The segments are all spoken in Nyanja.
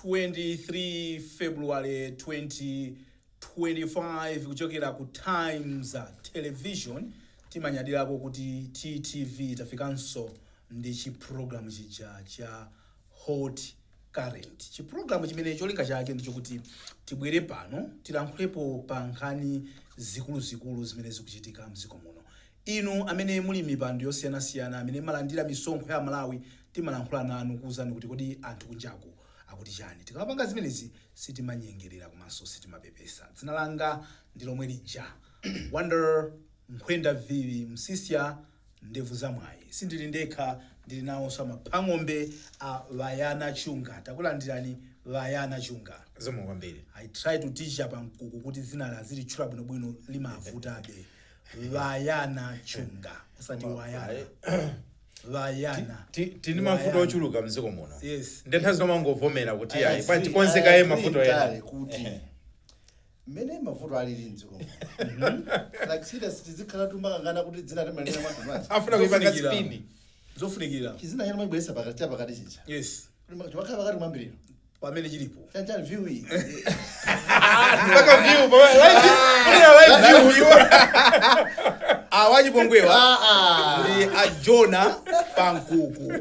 23 February 2025, kuchokera ku Times Television. Timanyadirako kuti TTV tafikanso ndi chipulogalamu chija cha Hot Current, chipulogalamu chimene cholinga chake ndichokuti tibwere pano tilankhulepo pa nkhani zikuluzikulu zimene zikuchitika mdziko muno. Inu amene muli mipando yosiyanasiyana, amene malandira misonkho ya Malawi, timalankhula nanu kuwuzani kuti kodi anthu kunjaku akuti chani. Tikamapanga zimenezi sitimanyengerera komanso sitimapepesa. Dzina langa ndi lomwe lija, Wonder Nkhwenda Vivi Msisya Ndevu Zamwayi. Sindili ndekha, ndili nawonso amaphang'ombe a Vayana Chunga. Takulandirani, Vayana Chunga. Zikomo kwambiri. I try to teach apa mkuku kuti dzina lazilitchula bwinobwino, limavutabe. Vayana Chunga, osati Wayana, Vayana. Tini mavuto ochuluka mdziko muno. Ndi nthawi zomwe mangovomera kuti ayi, I bwanji tikonzekaye mavuto ena. Kale kuti mmene mavuto alili mdziko muno, like serious, tizikhala tumakangana kuti dzina timanena mwanthu. Afuna kuipanga Zofunikira. spin. Zofunikira. Chizina chanu mabweresa pakati, cha pakati chicha. Chimakhala pakati mwambiriro. Pamene chilipo. Chanchani view iyi. Mpaka view live, kulira live view. Awachipongwewa Ah, ah. ndi a Jona Pankuku,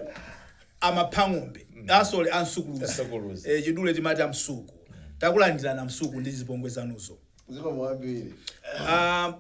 amaphang'ombe asole amsukuluzi. Amsukuluzi. Chidule timati amsuku. Takulandirana msuku ndi zipongwe zanuzo. Zikomo kwambiri.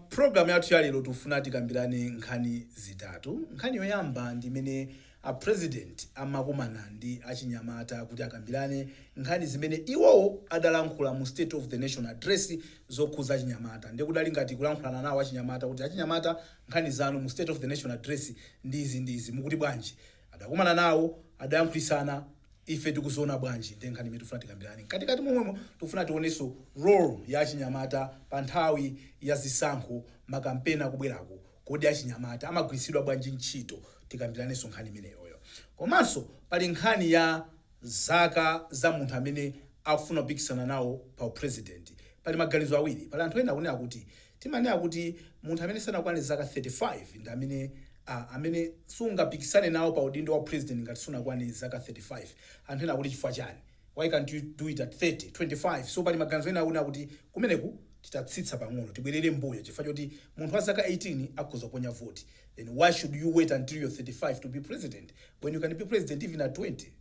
Program yathu ya lero tifuna tikambirane nkhani zitatu. Nkhani yoyamba ndi imene a president amakumana ndi achinyamata kuti akambirane nkhani zimene iwowo adalankhula mu State of the Nation Address zokhuza achinyamata. Ndikudali ngati kulankhulana nawo achinyamata kuti achinyamata, nkhani zanu mu State of the Nation Address ndizi ndizi, mukuti bwanji? Adakumana nawo, adayankhulisana, ife tikuziona bwanji? Ndi nkhani imene tifuna tikambirane. Mkatikati momwemo tikufuna tionenso role ya achinyamata pa nthawi ya zisankho, makampeni akubwerako. Kodi achinyamata amagwiritsidwa bwanji ntchito? Tikambiranenso nkhani imeneyoyo. Komanso pali nkhani ya zaka za munthu amene akufuna kupikisana nawo pa president. Pali maganizo awiri. Pali anthu ena akunena kuti, timanena kuti munthu amene sanakwane zaka 35 ndi amene amene sungapikisane nawo pa udindo wa president ngati sunakwane zaka 35. Anthu ena akuti chifukwa chani? Why can't you do it at 30, 25? So pali maganizo ena akunena kuti kumeneku titatsitsa pang'ono, tibwerere mbuyo, chifukwa choti munthu wa zaka 18 akhoza kuponya voti. Then why should you wait until you're 35 to be president when you can be president even at 20?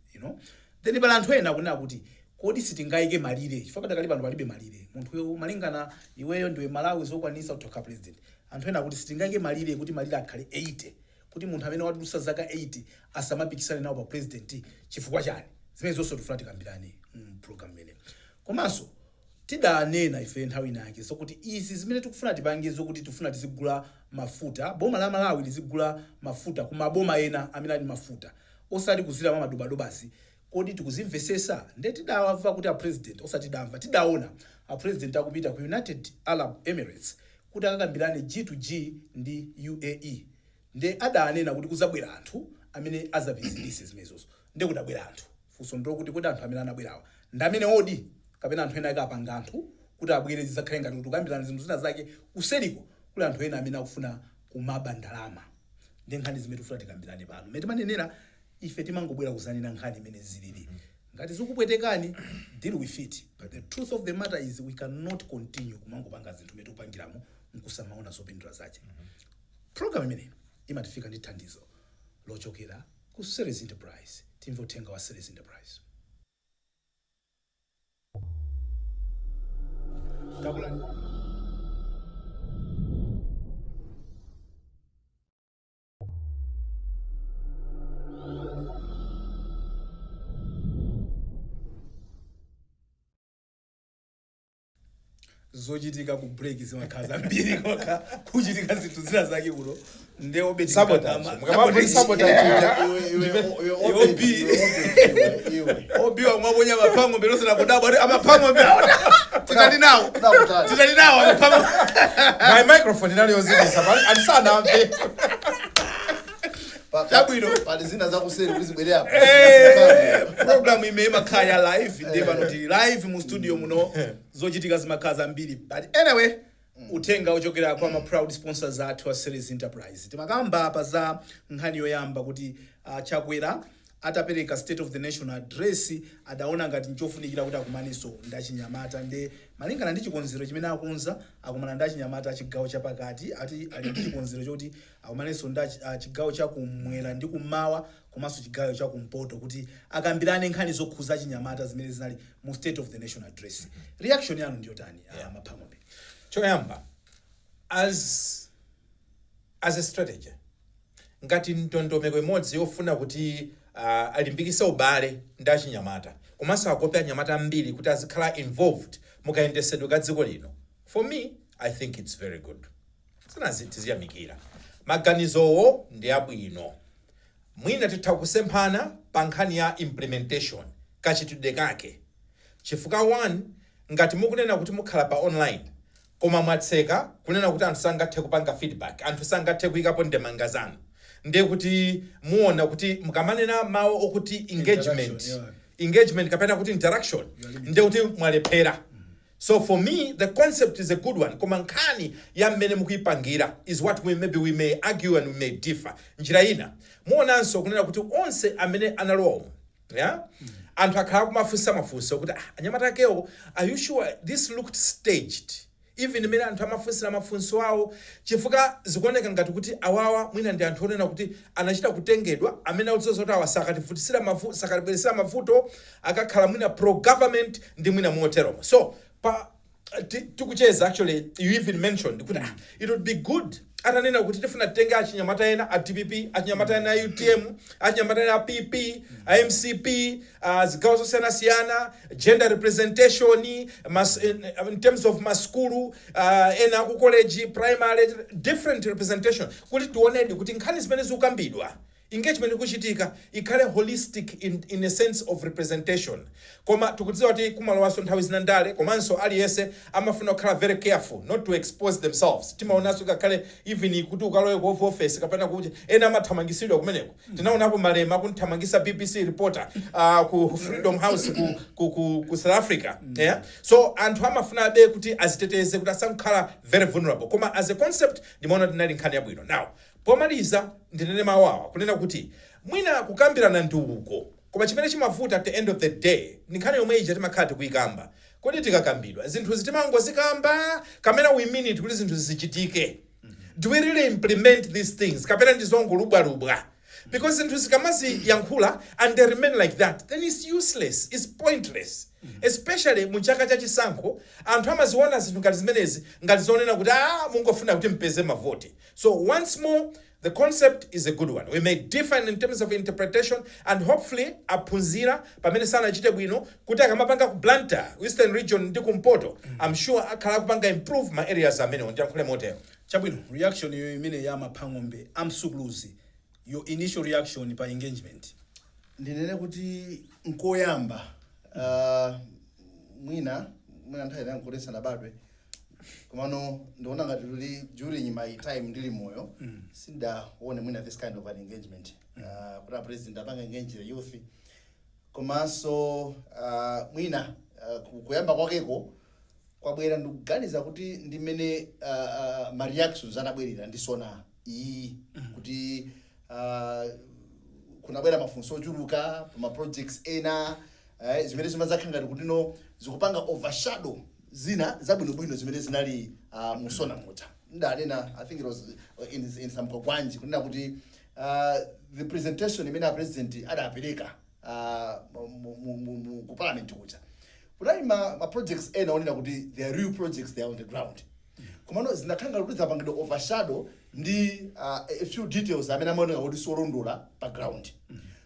Then pali anthu ena akunena kuti kodi sitingayike malire, chifukwa padakali pano palibe malire, munthuyo malingana iweyo ndiwe Malawi zokwanisa kutokha president. Anthu ena akuti sitingayike malire kuti malire akhale 80, kuti munthu amene wadutsa zaka 80 asamapikisane nawo pa president, chifukwa chani? Zimene zonse tifuna tikambirane mu program imene. Komanso tidanena ife nthawi inake zokuti izi zimene tikufuna tipange, zokuti tifuna tizigula mafuta, boma la Malawi lizigula mafuta ku maboma ena amene ali mafuta, osati kuzira mwa madobadobazi, kodi tikuzimvesesa? Nde tidamva kuti a president, osati tidamva, tidaona a president akupita ku United Arab Emirates kuti akakambirane G2G ndi UAE. Nde adanena kuti kuzabwera anthu amene azapitirize zimenezozo. Nde kudabwera anthu. Funso ndilokuti kodi anthu amene anabwerawa ndi amene odi, kapena anthu ena ake apanga anthu kuti abwere, zizakhale ngati kuti kukambirana zinthu zina zake, kuseriko kuli anthu ena amene akufuna kumaba ndalama? Ndi nkhani zimene tikufuna tikambirane pano. Mmene timanenera ife, timangobwera kuzanena nkhani imene zilili. Ngati zikupwetekani, deal with it, but the truth of the matter is we cannot continue kumangopanga zinthu mmene tikupangiramo nkusamaona zopindula zache. Program imene imatifika ndi thandizo lochokera ku Series Enterprise. Timve uthenga wa Series Enterprise. Zochitika ku break zimakhala zambiri, kokha kuchitika zinthu zina zake kuno nde Obedi. Sabotage. Mukamabva sabotage. Iwe, Obi. iwe, iwe. Obi wamwaponya maphango mbere osana kudabwa kuti amaphango mbere titali nawo. Nakutali. Titali nawo amaphango. My microphone inali yozimisa andisanamve. Chabwino. Pali zina zakuseri kuti zibwere apo. Program imene imakhala ya live, ndiye pano tili live mu studio muno, zochitika zimakhala zambiri. But anyway, uthenga ochokera kwa ma proud sponsors athu a Series Enterprise. Timakamba pa za nkhani yoyamba kuti Chakwera Atapereka State of the Nation Address, adaona ngati nchofunikira kuti akumanenso ndi achinyamata. Ndi malingana ndi chikonzero chimene akunza, akumana ndi achinyamata achigawo chapakati. Ati ali ndi chikonzero choti akumanenso ndi chigawo chakumwera ndi kummawa komanso chigawo chakumpoto, kuti akambirane nkhani zokhuza achinyamata zimene zinali mu State of the Nation Address. Reaction yanu ndiyotani, Maphang'ombe? Choyamba, as a strategy, ngati ndondomeko imodzi yofuna kuti alimbikise ubale ndi achinyamata komanso akope anyamata ambiri kuti azikhala involved mukayendesedwe ka dziko lino, for me I think it's very good. Zinazi tiziyamikira, maganizowo ndi abwino. Mwina titha kusemphana pa nkhani ya implementation, kachitidwe kake, chifukwa one, ngati mukunena kuti mukhala pa online koma mwatseka kunena kuti anthu sangathe kupanga feedback, anthu sangathe kuyikapo ndemanga zanu, ndiye kuti muona kuti mukamanena mawu okuti engagement, Interaction, yeah. engagement kapena kuti interaction, ndiye kuti mwalephera. So for me the concept is a good one, koma nkhani ya mmene mukuyipangira is what maybe we may argue and we may differ. Njira ina, muonanso kunena kuti onse amene analowa, yeah? Anthu akhala kumafunsa mafunso kuti, "Ah, anyamata akewo, are you sure? This looked staged." Even imene anthu amafunsira mafunso awo, chifukwa zikuoneka ngati kuti awawa mwina ndi anthu onena kuti anachita kutengedwa, amene akudziwa kuti awa sakativutisira mavu, sakatibweresera mavuto, akakhala mwina pro government ndi mwina moteromo. So pa tikucheza, actually you even mentioned kuti it would be good atanena kuti tifuna titenge achinyamata ena a DPP, achinyamata ena a UTM, achinyamata ena a PP, a MCP, zigawo zosiyanasiyana, gender representation, in terms of maskulu, ena aku college, primary, different representation, kuti tionedi kuti nkhani zimene zikukambidwa, engagement ikuchitika, ikhale holistic in a sense of representation. Koma tikudziwa kuti kumalowanso nthawi zina ndale, komanso aliyense amafuna kukhala very careful not to expose themselves. Timaonanso ngakhale even kuti ukalowe ku office kapena kuti ena amathamangisidwa kumeneko. Tinaonapo Malema akunthamangisa BBC reporter ku Freedom House ku South Africa, yeah? So anthu amafunabe kuti aziteteze kuti asakhala very vulnerable. Koma as a concept ndimaona tinali nkhani yabwino. Now pomaliza ndinene mawu awa, kunena kuti mwina kukambirana ndi uko, koma chimene chimavuta at the end of the day ndi nkhani yomwe ija timakhala tikuyikamba, kodi tikakambidwa zinthu zitimangozikamba kamena we mean it kuti zinthu zichitike? Do we really implement these things kapena ndizongolubwalubwa? Because zinthu zikamaziyankhula and they remain like that, then it's useless, it's pointless, especially mu chaka cha chisankho. Anthu amaziona zinthu ngati zimenezi ngati zonena kuti mungofuna kuti mpeze mavoti. So once more, the concept is a good one. We may differ in terms of interpretation, and hopefully aphunzira pamene sanachite bwino, kuti akamapanga ku Blantyre, Western Region ndi kumpoto, I'm sure akhala akupanga improve ma areas amenewo. Ndiyankhule motero. Chabwino, reaction iyo imene ya Maphang'ombe amsukuluzi, your initial reaction pa engagement? Ndinene kuti nkoyamba, mwina nthawi ina nkuti sanabadwe, komano ndikuona ngati kuti during my time ndili moyo sindaone mwina this kind of an engagement, kuti a president apanga engage the youth. Komanso mwina kuyamba kwakeko kwabwera, ndikuganiza kuti ndi mmene ma reactions anabwerera ndi SONA iyi, kuti kunabwera mafunso ochuluka pa ma projects ena, zimene zimadzakhala ngati kuti no, zikupanga overshadow zina zabwinobwino zimene zinali mu SONA muja. Ndanena, I think it was in some Kwagwanji, kunena kuti the presentation imene a president adapereka ku parliament kuja, kunali ma projects ena onena kuti they are real projects, they are on the ground, komano zinakhala ngati kuti zapangidwa overshadow ndi a few details amene amaoneka kuti siolondola pa ground.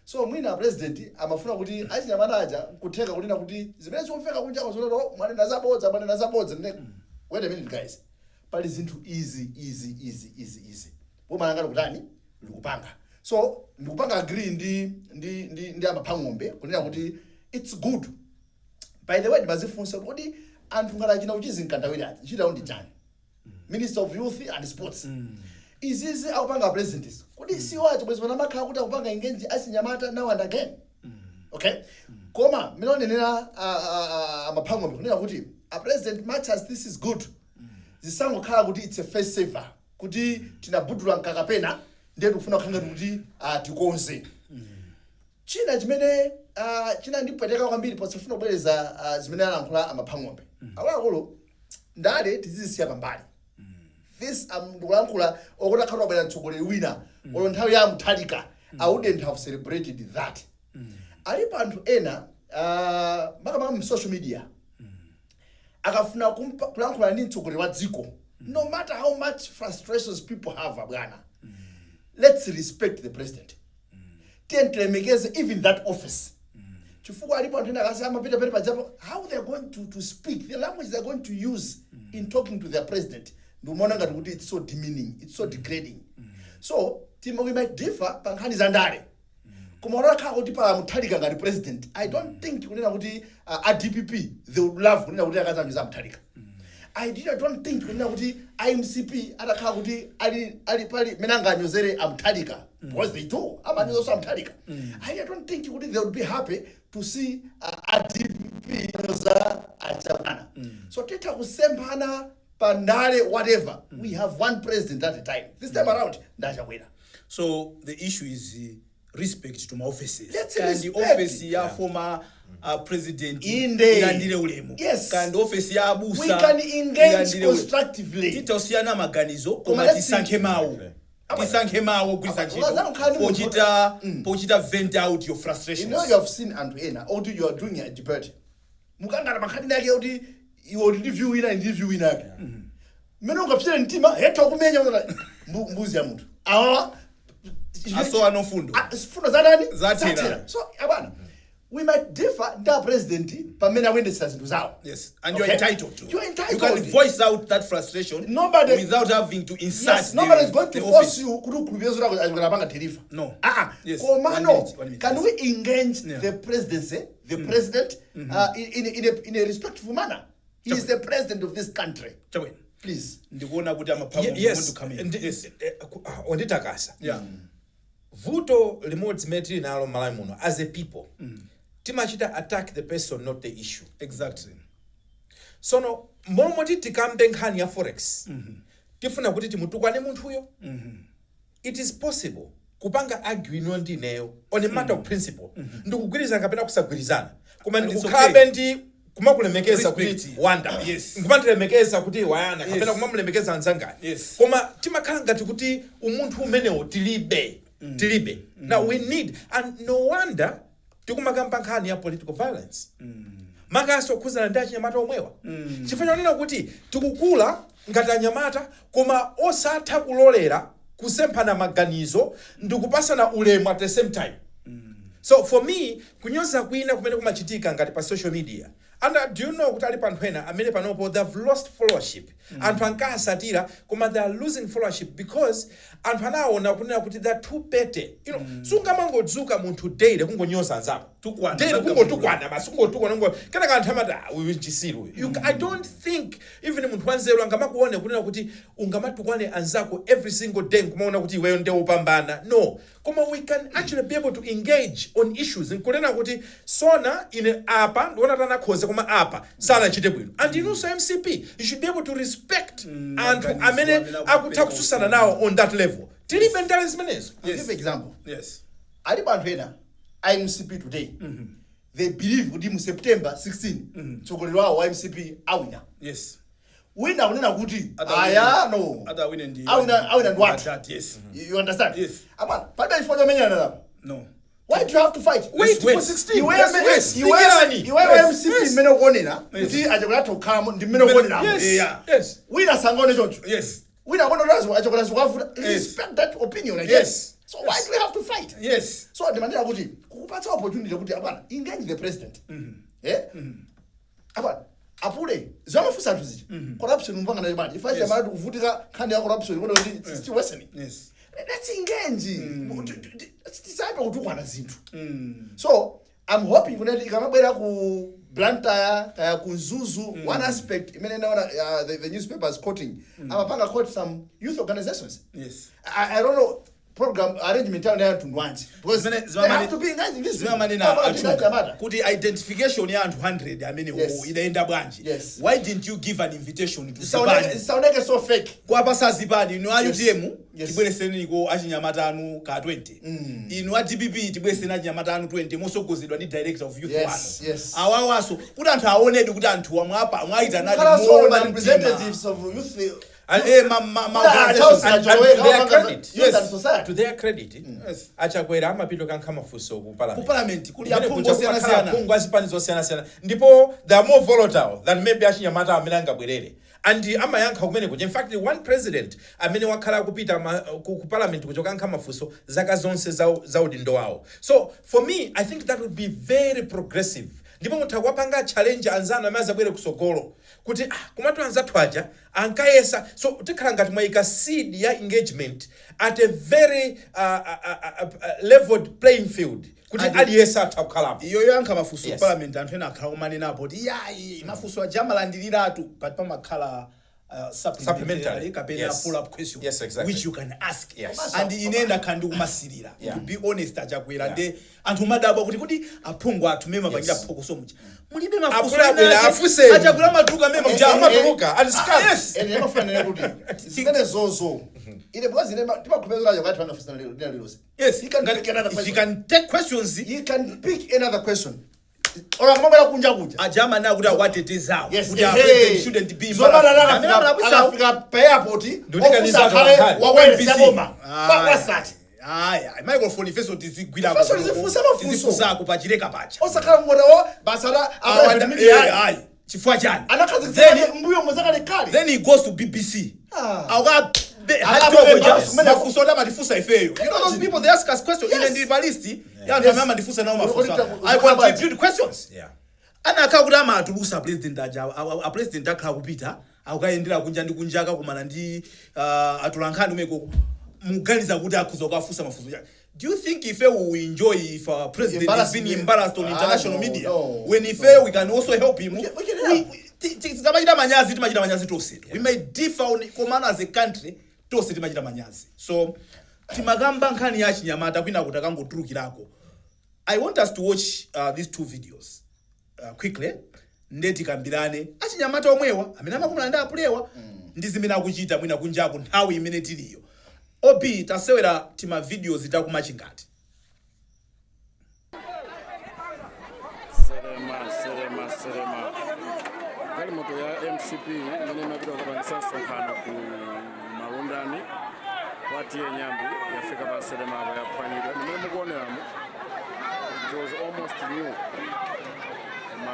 So mwina president amafuna kuti achinyamata aja kutheka kunena kuti zimene zikumveka kunja zonero, mwanena zabodza, mwanena zabodza, ndine wait a minute guys, pali zinthu izi, izi, izi, izi, izi, boma langa likutani, likupanga. So ndikupanga agree ndi Amaphang'ombe kunena kuti it's good. By the way, ndimazifunsa kuti anthu ngati achina Uchizi Mkandawire aja, ntchito yawo ndi chani? Minister of Youth and Sports, izizi akupanga president, kuti siwo acho bwezi panamakhala kuti akupanga engage achinyamata now and again. Okay, koma mmene onenera Amaphang'ombe kunena kuti a president, much as this is good, zisangokhala kuti it's a face saver, kuti tinabudula mkaka pena, ndiye tikufuna kukhala ngati kuti tikonze. China chimene chinandipweteka kwambiri posafuna kubwereza zimene alankhula amaphang'ombe akuluakulu, ndale tizizisiya pambali. This ndikulankhula okuti akhala wabwera mtsogoleri wina, olo nthawi ya Mutharika, I wouldn't have celebrated that. Alipo anthu ena, makamaka mu social media, akafuna kulankhula ndi mtsogoleri wa dziko, no matter how much frustrations people have, abwana, let's respect the president. Tiye tilemekeze even that office, chifukwa alipo anthu ena akasi amapita pene pajapo, how they're going to speak, the language they're going to use in talking to their president, ndikumaona ngati kuti it's so demeaning, it's so degrading. So tima we might differ pa nkhani za ndale, koma unakhala kuti pala Mutharika ngati president, I don't think kunena kuti a DPP, they would love kunena kuti akazanyoza Mutharika. I don't think kunena kuti iMCP atakhala kuti ali pali mene anganyozere amutharika, because they do, amanyozanso amutharika. I don't think kuti they would be happy to see a DPP nyoza aChakwera. So titha kusemphana pa ndale, whatever, we have one president at a time. This time around ndaChakwera. So the issue is respect to my offices. Let's Kandi respect. office ya former president Inde. ilandire ulemu. Yes. Kandi office ya abusa We can engage ilandire ulemu. constructively. Titosiyana maganizo, Koma koma tisankhe mawu, tisankhe mawu ogwiritsa ntchito Ukazakhala ndi munthu- pochita vent out your You frustrations. know, you have seen anthu ena okuti you are doing a debate, mukangana pankhani yake kuti iwe uli ndi view ina, ndi view ina yake, mmene ungapsire mtima hetha kumenya mbuzi ya munthu awa. Asowa nofundo. Ah, fundo zatani? Zathera. So abana, we might differ ndi a president pamene akuyendetsera zinthu zawo. Yes, and you're Okay. entitled to. You're entitled. You can voice out that frustration without having to insult Yes, nobody is going to the force office. you kuti ukhulupirire zoti aChakwera apanga deliver. No. Ah, ah. Yes. Komano, One minute, one minute, can yes. we engage the presidency, the president, in a respectful manner? He is the president of this country. Chabwino. Please. Ndikuona kuti amaphamu want to come in. Yes, onditakasa. Vuto limodzi limene tili nalo m'Malawi muno as a people, timachita attack the person, not the issue. Sono momoti tikambe nkhani ya forex, tifuna kuti timutukwane munthuyo. It is possible kupanga argue ino ndi ineyo on a matter of principle, ndikugwirizana kapena kusagwirizana, koma And it's ndikukhalabe ndi kumakulemekeza kuti Respect. wanda, nkumandilemekeza kuti wayana, kapena kumamulemekeza anzangani. Koma timakhala ngati kuti umunthu umenewo tilibe, tilibe. Now we need, and no wonder tikumakamba nkhani ya political violence, makaso okhuzana ndi achinyamata omwewa, chifukwa chonena kuti tikukula ngati anyamata koma osatha kulolera kusemphana maganizo ndikupasana ulemu at the same time. So for me, kunyoza kwina kumene kumachitika ngati pa social media, and do you know kuti ali anthu ena amene panopo they've lost followership? Anthu ankasatira, koma they are losing followership because anthu anaona kunena kuti they're too petty. Sungamangodzuka munthu daily kungonyoza anzako. Tukwana, daily, mpaka kungotukwana basi, kungotukwana, kenaka anthu amati, "Ah, uyu nchisiru uyu." I don't think even munthu wanzeru angamakuone kunena kuti ungamatukwane anzako every single day nkumaona kuti iweyo ndiye wopambana. No, koma we can actually be able to engage on issues nkunena kuti sona ine apa ndiona tanakhoza, koma apa sanachite bwino. And inunso MCP, you should be able to respect anthu maganizo amene amene akutha akupereka. kususana nawo on that level. Tilibe ndale zimenezo. I'll give example. Alipo anthu ena iMCP today, they believe kuti mu September 16 mtsogoleri wawo wa MCP awina. Wina akunena kuti aya no, Atawine ndi awina ndi wathu. That, yes. You understand? Yes. Amana, palibe chifukwa chomenyana napo. No. Why do you have to fight? Wait Let's wait. for 16. Iwe Let's wait. Fikirani. iwe MCP, mmene ukuonera kuti aChakwera atha kukhalamo ndi mmene ukuoneramo. Wina sangaone choncho. Wina akuona kuti aChakwera zikuwavuta. Respect that opinion, I guess. So why do we have to fight? So ndimanena kuti kukupatsa opportunity kuti abwana, engage the president, eh, abwana apule zamafunsa anthu zija, corruption mupanga nayo bwanji? Ifa chamala tikuvutika nkhani ya corruption, kuona kuti it's still worsening. Let's engage. Tisayambe kutukwana zinthu. So I'm hoping kuti ikamabwera ku Blantyre kaya ku Mzuzu, one aspect imene ndaona the newspapers quoting, amapanga quote some youth organizations. I don't know. Program arrangement yawo ndi mtundu wanji? Because they have to be engaged in this. Zimamanena Achuka. Achuka kuti identification ya anthu 100 amene idayenda bwanji? Why didn't you give an invitation to zipani? Isaoneke so fake. Kuwapasa zipani, inu a UTM, tibwereseniko achinyamata anu ka 20, inu a DPP, tibwereseni achinyamata anu 20 mosogozedwa ndi director of youth wanu, awawaso, kuti anthu aonedi kuti anthu amwapa mwayitanadi Khala so muona ma mtima. Representatives of youth. Ma Ah, organizations. Charles And Kachoweka, to their Wapanga- credit, Youth and society. To their credit, Achakwera amapita kankha mafunso ku parliament. Ku parliament kuli Kumene aphungu kuja kumakhala osiyanasiyana. aphungu azipani zosiyanasiyana, ndipo they are more volatile than maybe achinyamata amene angabwerere, and amayankha kumene kuja. In fact, one president amene wakhala akupita ku parliament kuchokankha mafunso zaka zonse za udindo wawo. So for me, I think that would be very progressive, ndipo mutha kuwapanga challenge anzanu amene azabwere kusogolo kuti, ah, komatu anzathu aja ankayesa. So tikhala ngati mwayika seed ya engagement at a very leveled playing field kuti aliyense atha kukhalapo. Iyo yoyankha mafunso parliament, anthu ena akhala kumanenapo kuti yayi, mafunso aja amalandiriratu, but pamakhala supplementary Supplementary. kapena follow up question which you can ask. And ine ndakhala ndikumasirira, to be honest, Achakwera nde anthu madabwa kuti aphungu athu meme apangira phokoso muja mulibe mafunso. Akuluabwera, ena ake. afunseni. Achakwera amatuluka meme muja. Amatuluka and scams. Ene amafanira kuti zimene zozo ine, because ine timakhulupirira kuti pangafusana lero lilonse. Yes. He can pick another If you question. can take questions. He can pick another question or akamabwera kunja kuja. Ajamana kuti akwatetezawo kuti a president shouldn't be Zomana embarrassed. Amene amalakwitsawo. akafika pa airport, Ndikutikaniza ofusa akhale anthu. wakwayesa NBC. boma kwasati. Aya, microphone ifeso tizigwira. Ifeso tizifunsa mafunso. Tizifunsako pachileka pacha. Osakhala mmotawo basala. Ayi, chifukwa chani? Anakhazikitsa mbuyo mwazakalekale. Then he goes to BBC. Ah. Auka mafunso oti amatifunsa ifeyo. You know those people, they ask us questions. Ine ndili pa list ya anthu amene amandifunsa nawo mafunso. I contribute questions. Anakhala kuti amatulusa president aja, a president akhala kupita akukayendera kunja ndi kunja, akakumana ndi atolankhani umeko, muganiza kuti akhuza kukafunsa mafunso chake? Do you think ife we will enjoy if our president is Embarrassed being me? embarrassed on Ah, international no, media no, when no. ife we can also help him? We can help. Tikamachita manyazi, timachita manyazi tonse. We may differ on, komano as a country tonse timachita manyazi. So timakamba nkhani ya chinyamata kwina kuti akangotulukirako. I want us to watch these two videos quickly, nde tikambirane achinyamata omwewa amene amakumana ndi apulewa ndi zimene akuchita mwina kunjaku nthawi imene tiliyo. Ob tasewera tima videos takumachingati. Serema, Serema, Serema. Galimoto ya MCP imene imapita kukapangisa msonkhano ku Malundani kwa T/A Nyambi yafika pa Serema apo, yaphwanyidwa nimene mukuoneramo. It was almost new.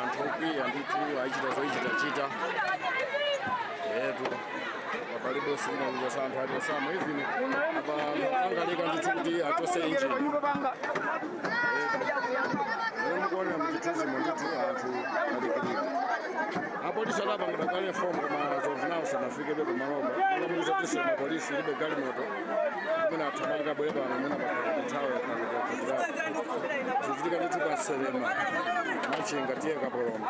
Anthu okwiya ndithu ayichita zoyichitachita yetu palibe silinalija sa anthu achosamo, even apa angalika ndithu kuti achose engine. Mene mukuonera muchithunzimo ndithu, anthu alikilika. Apolisi adapangidwa kale fomu, koma as of now sanafikebe kumaloba. Angamukuza mapolisi ilibe galimoto kumene athamanga bwere pano mwina pakhala nthawi yakhalikutirako. Zichitika ndithu pa Selema, Machinga, T/A Kapoloma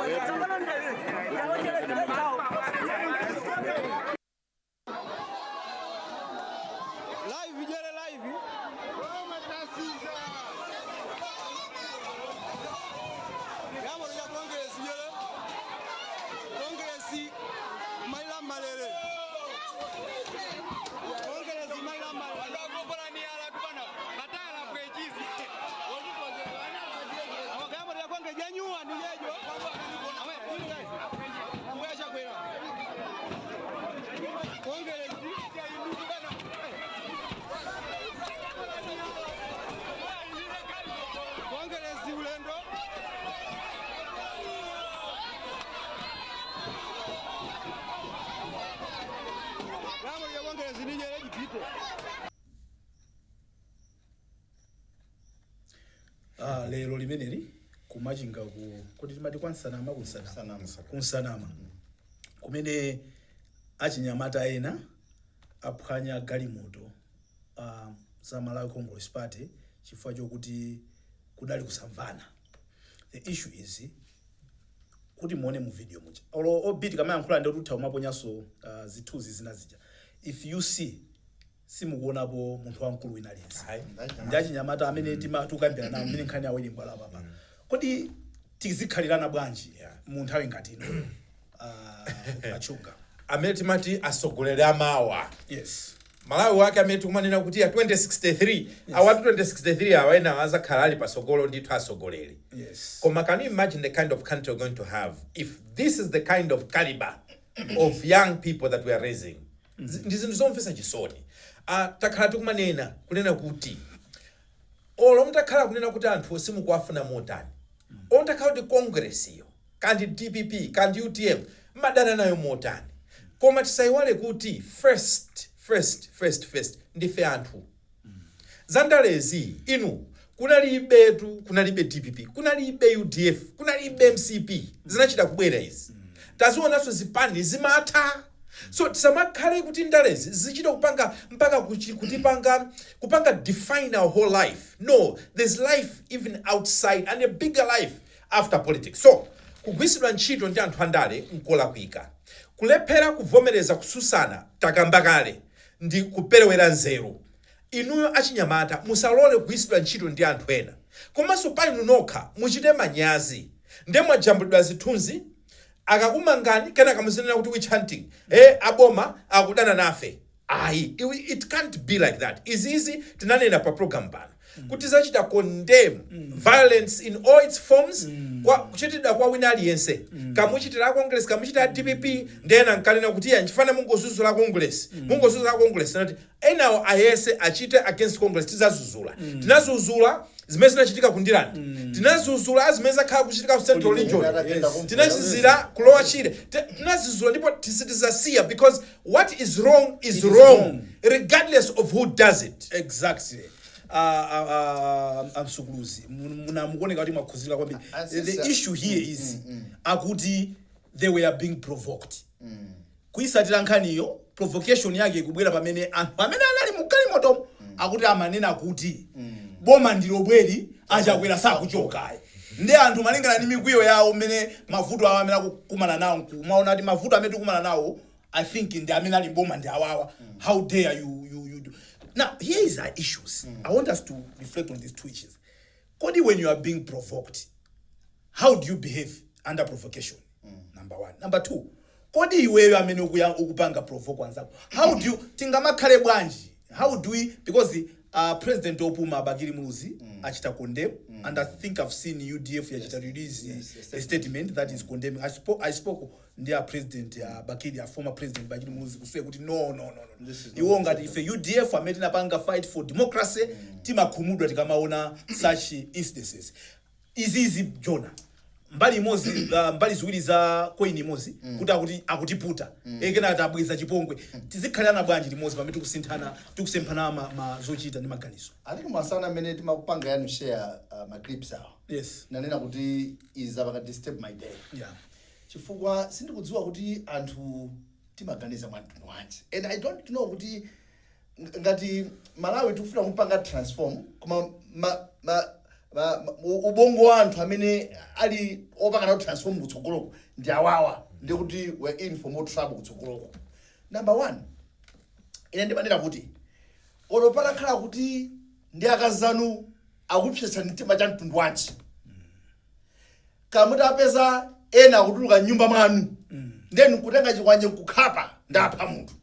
yetu. Ndithu. Live jere live. Yamoro ya Congress jere. Congress maila malere. Congress maila malere. Yamoro ya Congress yanyua ni yejo. Amwe chakwera. Congress. Congress ulendo. Yamoro ya Congress ni jere jipite. Lero limeneli kumachinga ku, kuti timati kwa Nsanama, kunsanama, kunsanama kumene achinyamata ena aphwanya galimoto za Malawi Congress Party chifukwa chokuti kudali kusamvana. The issue is kuti muone mu video muja, olo obiti kamayankhula ndi kuti umaponyanso zithunzi zina zija. If you see Simukuonapo munthu wamkulu wina aliyense. Ayi. Ndi achinyamata amene tikukambirana nawo, mmene nkhani yawo ili mbwala papa. Kodi tizikhalirana bwanji mu nthawi ngati ino, achuga? Amene timati asogoleri amawa, Malawi wake amene tikumanena kuti ya 2063, awatu 2063 awa ena azakhala ali pasogolo ndithu asogoleri. Koma can you imagine the kind of country we're going to have if this is the kind of caliber of young people that we are raising? Ndi zinthu zomvetsa chisoni. Takhala tikumanena kunena kuti olo mutakhala kunena kuti anthu simukuwafuna motani, olo mutakhala kuti Congress iyo kandi DPP kandi UTM mmadana nayo motani, koma tisayiwale kuti first, first, first, first ndife anthu. Zandalezi inu, kunalibetu, kunalibe DPP, kunalibe UDF, kunalibe MCP, zinachita kubwera izi. Tazionanso zipani zimatha, so tisamakhale kuti ndalezi zichita kupanga mpaka kutipanga kupanga define our whole life. No, there's life even outside and a bigger life after politics. So kugwiritsidwa ntchito ndi anthu andale nkolakwika. Kulephera kuvomereza kususana, takamba kale, ndi kuperewera nzeru. Inuyo achinyamata, musalole kugwiritsidwa ntchito ndi anthu ena. Komanso pa inu nokha muchite manyazi. Ndiye mwajambulidwa zithunzi, akakumangani kenaka muzinena kuti witch hunting, aboma akudana nafe. Ayi, it can't be like that. Izizi tinanena pa program pano kuti zachita condemn violence in all its forms, kwa kuchitidwa kwa wina aliyense, kamuchitira Congress, kamuchitira DPP. Ndena nkanena kuti ya nchifana mungozuzula Congress, mungozuzula Congress, nati enawo ayese achite against Congress, tizazuzula. Tinazuzula zimene zinachitika ku Ndirande, tinazuzula zimene zakhala kuchitika ku Central Region, tinazizira kulowa Chile. Tinazizula ndipo tisitizasiya, because what is wrong is It is wrong, wrong. Regardless of who does it. Exactly. Amsukuluzi, mukuoneka kuti mwakhuzika kwambiri. The issue here is akuti they were being provoked. Kuyisatira nkhaniyo, provocation yake ikubwera pamene anthu amene anali mgalimotomo akuti amanena kuti boma ndilobweri, Achakwera sakuchokayi. Ndi anthu malingana ndi mikwiyo yawo, mmene mavuto awo amene akukumana nawo, nkumaona kuti mavuto amene tikumana nawo, I think ndi amene ali mboma ndi awawa. How dare you do? Now here is our issues. I want us to reflect on these two issues. Kodi when you are being provoked, how do you behave under provocation? Number one. Number two, kodi iweyo amene ukupanga provoke anzako, how do you, tingamakhale bwanji? How do we, because President opuma Bakili Muluzi achita condemn, and I think I've seen UDF yachita release a statement that is condemning. I spoke ndi a President Bakili, a former President Bakili Muluzi, kuseye kuti no, no, no, no. This is not Iwo ngati ife UDF amene tinapanga fight for democracy, timakhumudwa tikamaona such incidences. Izizi jona mbali imodzi, mbali ziwiri za coin imodzi, kuti akuti akutiputa, ekena atabweza chipongwe. Tizikhalirana bwanji limodzi pamene tikusinthana, tikusemphana ma zochita ndi maganizo? I think masana amene timakupanga yanu share ma clips awa, nanena kuti iza paka disturb my day, chifukwa sindikudziwa kuti anthu timaganiza mwa mtundu wanji, and I don't know kuti ngati Malawi tikufuna kupanga transform, koma ubongo wa anthu amene ali opanga nawo transform kutsogoloko ndi awawa, ndi kuti we're in for more trouble kutsogoloko. Number one, ine ndimanena kuti olo patakhala kuti ndi akazanu akupsetsa mtima cha mtundu wanji, kamutapeza ena akutuluka mnyumba mwanu, then nkutenga chikwanje nkukhapa, ndapha munthu,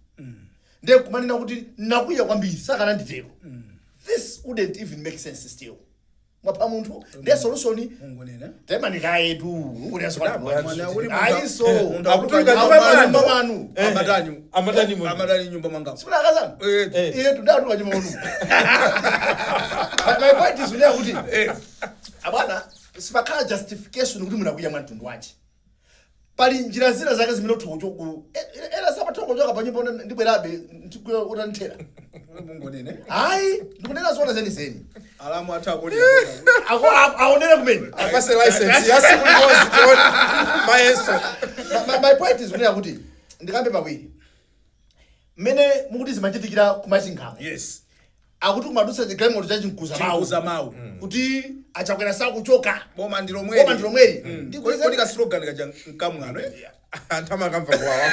then kumanena kuti nakwiya kwambiri, sakana nditero, this wouldn't even make sense. Still mwapha munthu, ndiye solution Mungonena. temanikayetu. Mwana uli Ayiso. munthu akutuluka nyumba nyumba mwanu. mwanu. Amatani? Amatani munthu. Amatani nyumba mwanga? Simuna akazanu? Iye tundatuluka nyumba mwanu. My point is kunena kuti abwana, sipakhala justification kuti munakwiya mwa mtundu wanji. Pali njira zina zake zimene utha kuchoka, ena sapatha kuchoka pa nyumba, ndibwerabe utanithera. Mungonene. Hayi, ndikunena zoona zenizeni. Alamu athu akoni. Aonere kumene. Apase license yasiku limodzi tione mayeso. My point is kunena kuti ndikambe pawiri mmene mukuti zimachitikira kumachingamo. Akuti kumadutsa chigalimoto chachinkuza mawu, Chinkuza mawu, kuti Achakwera sakuchoka, boma ndilomweri. Boma ndilomweri. Kodi ka slogan kaja nkamwano, eh? Anthu amakamva kuwawa.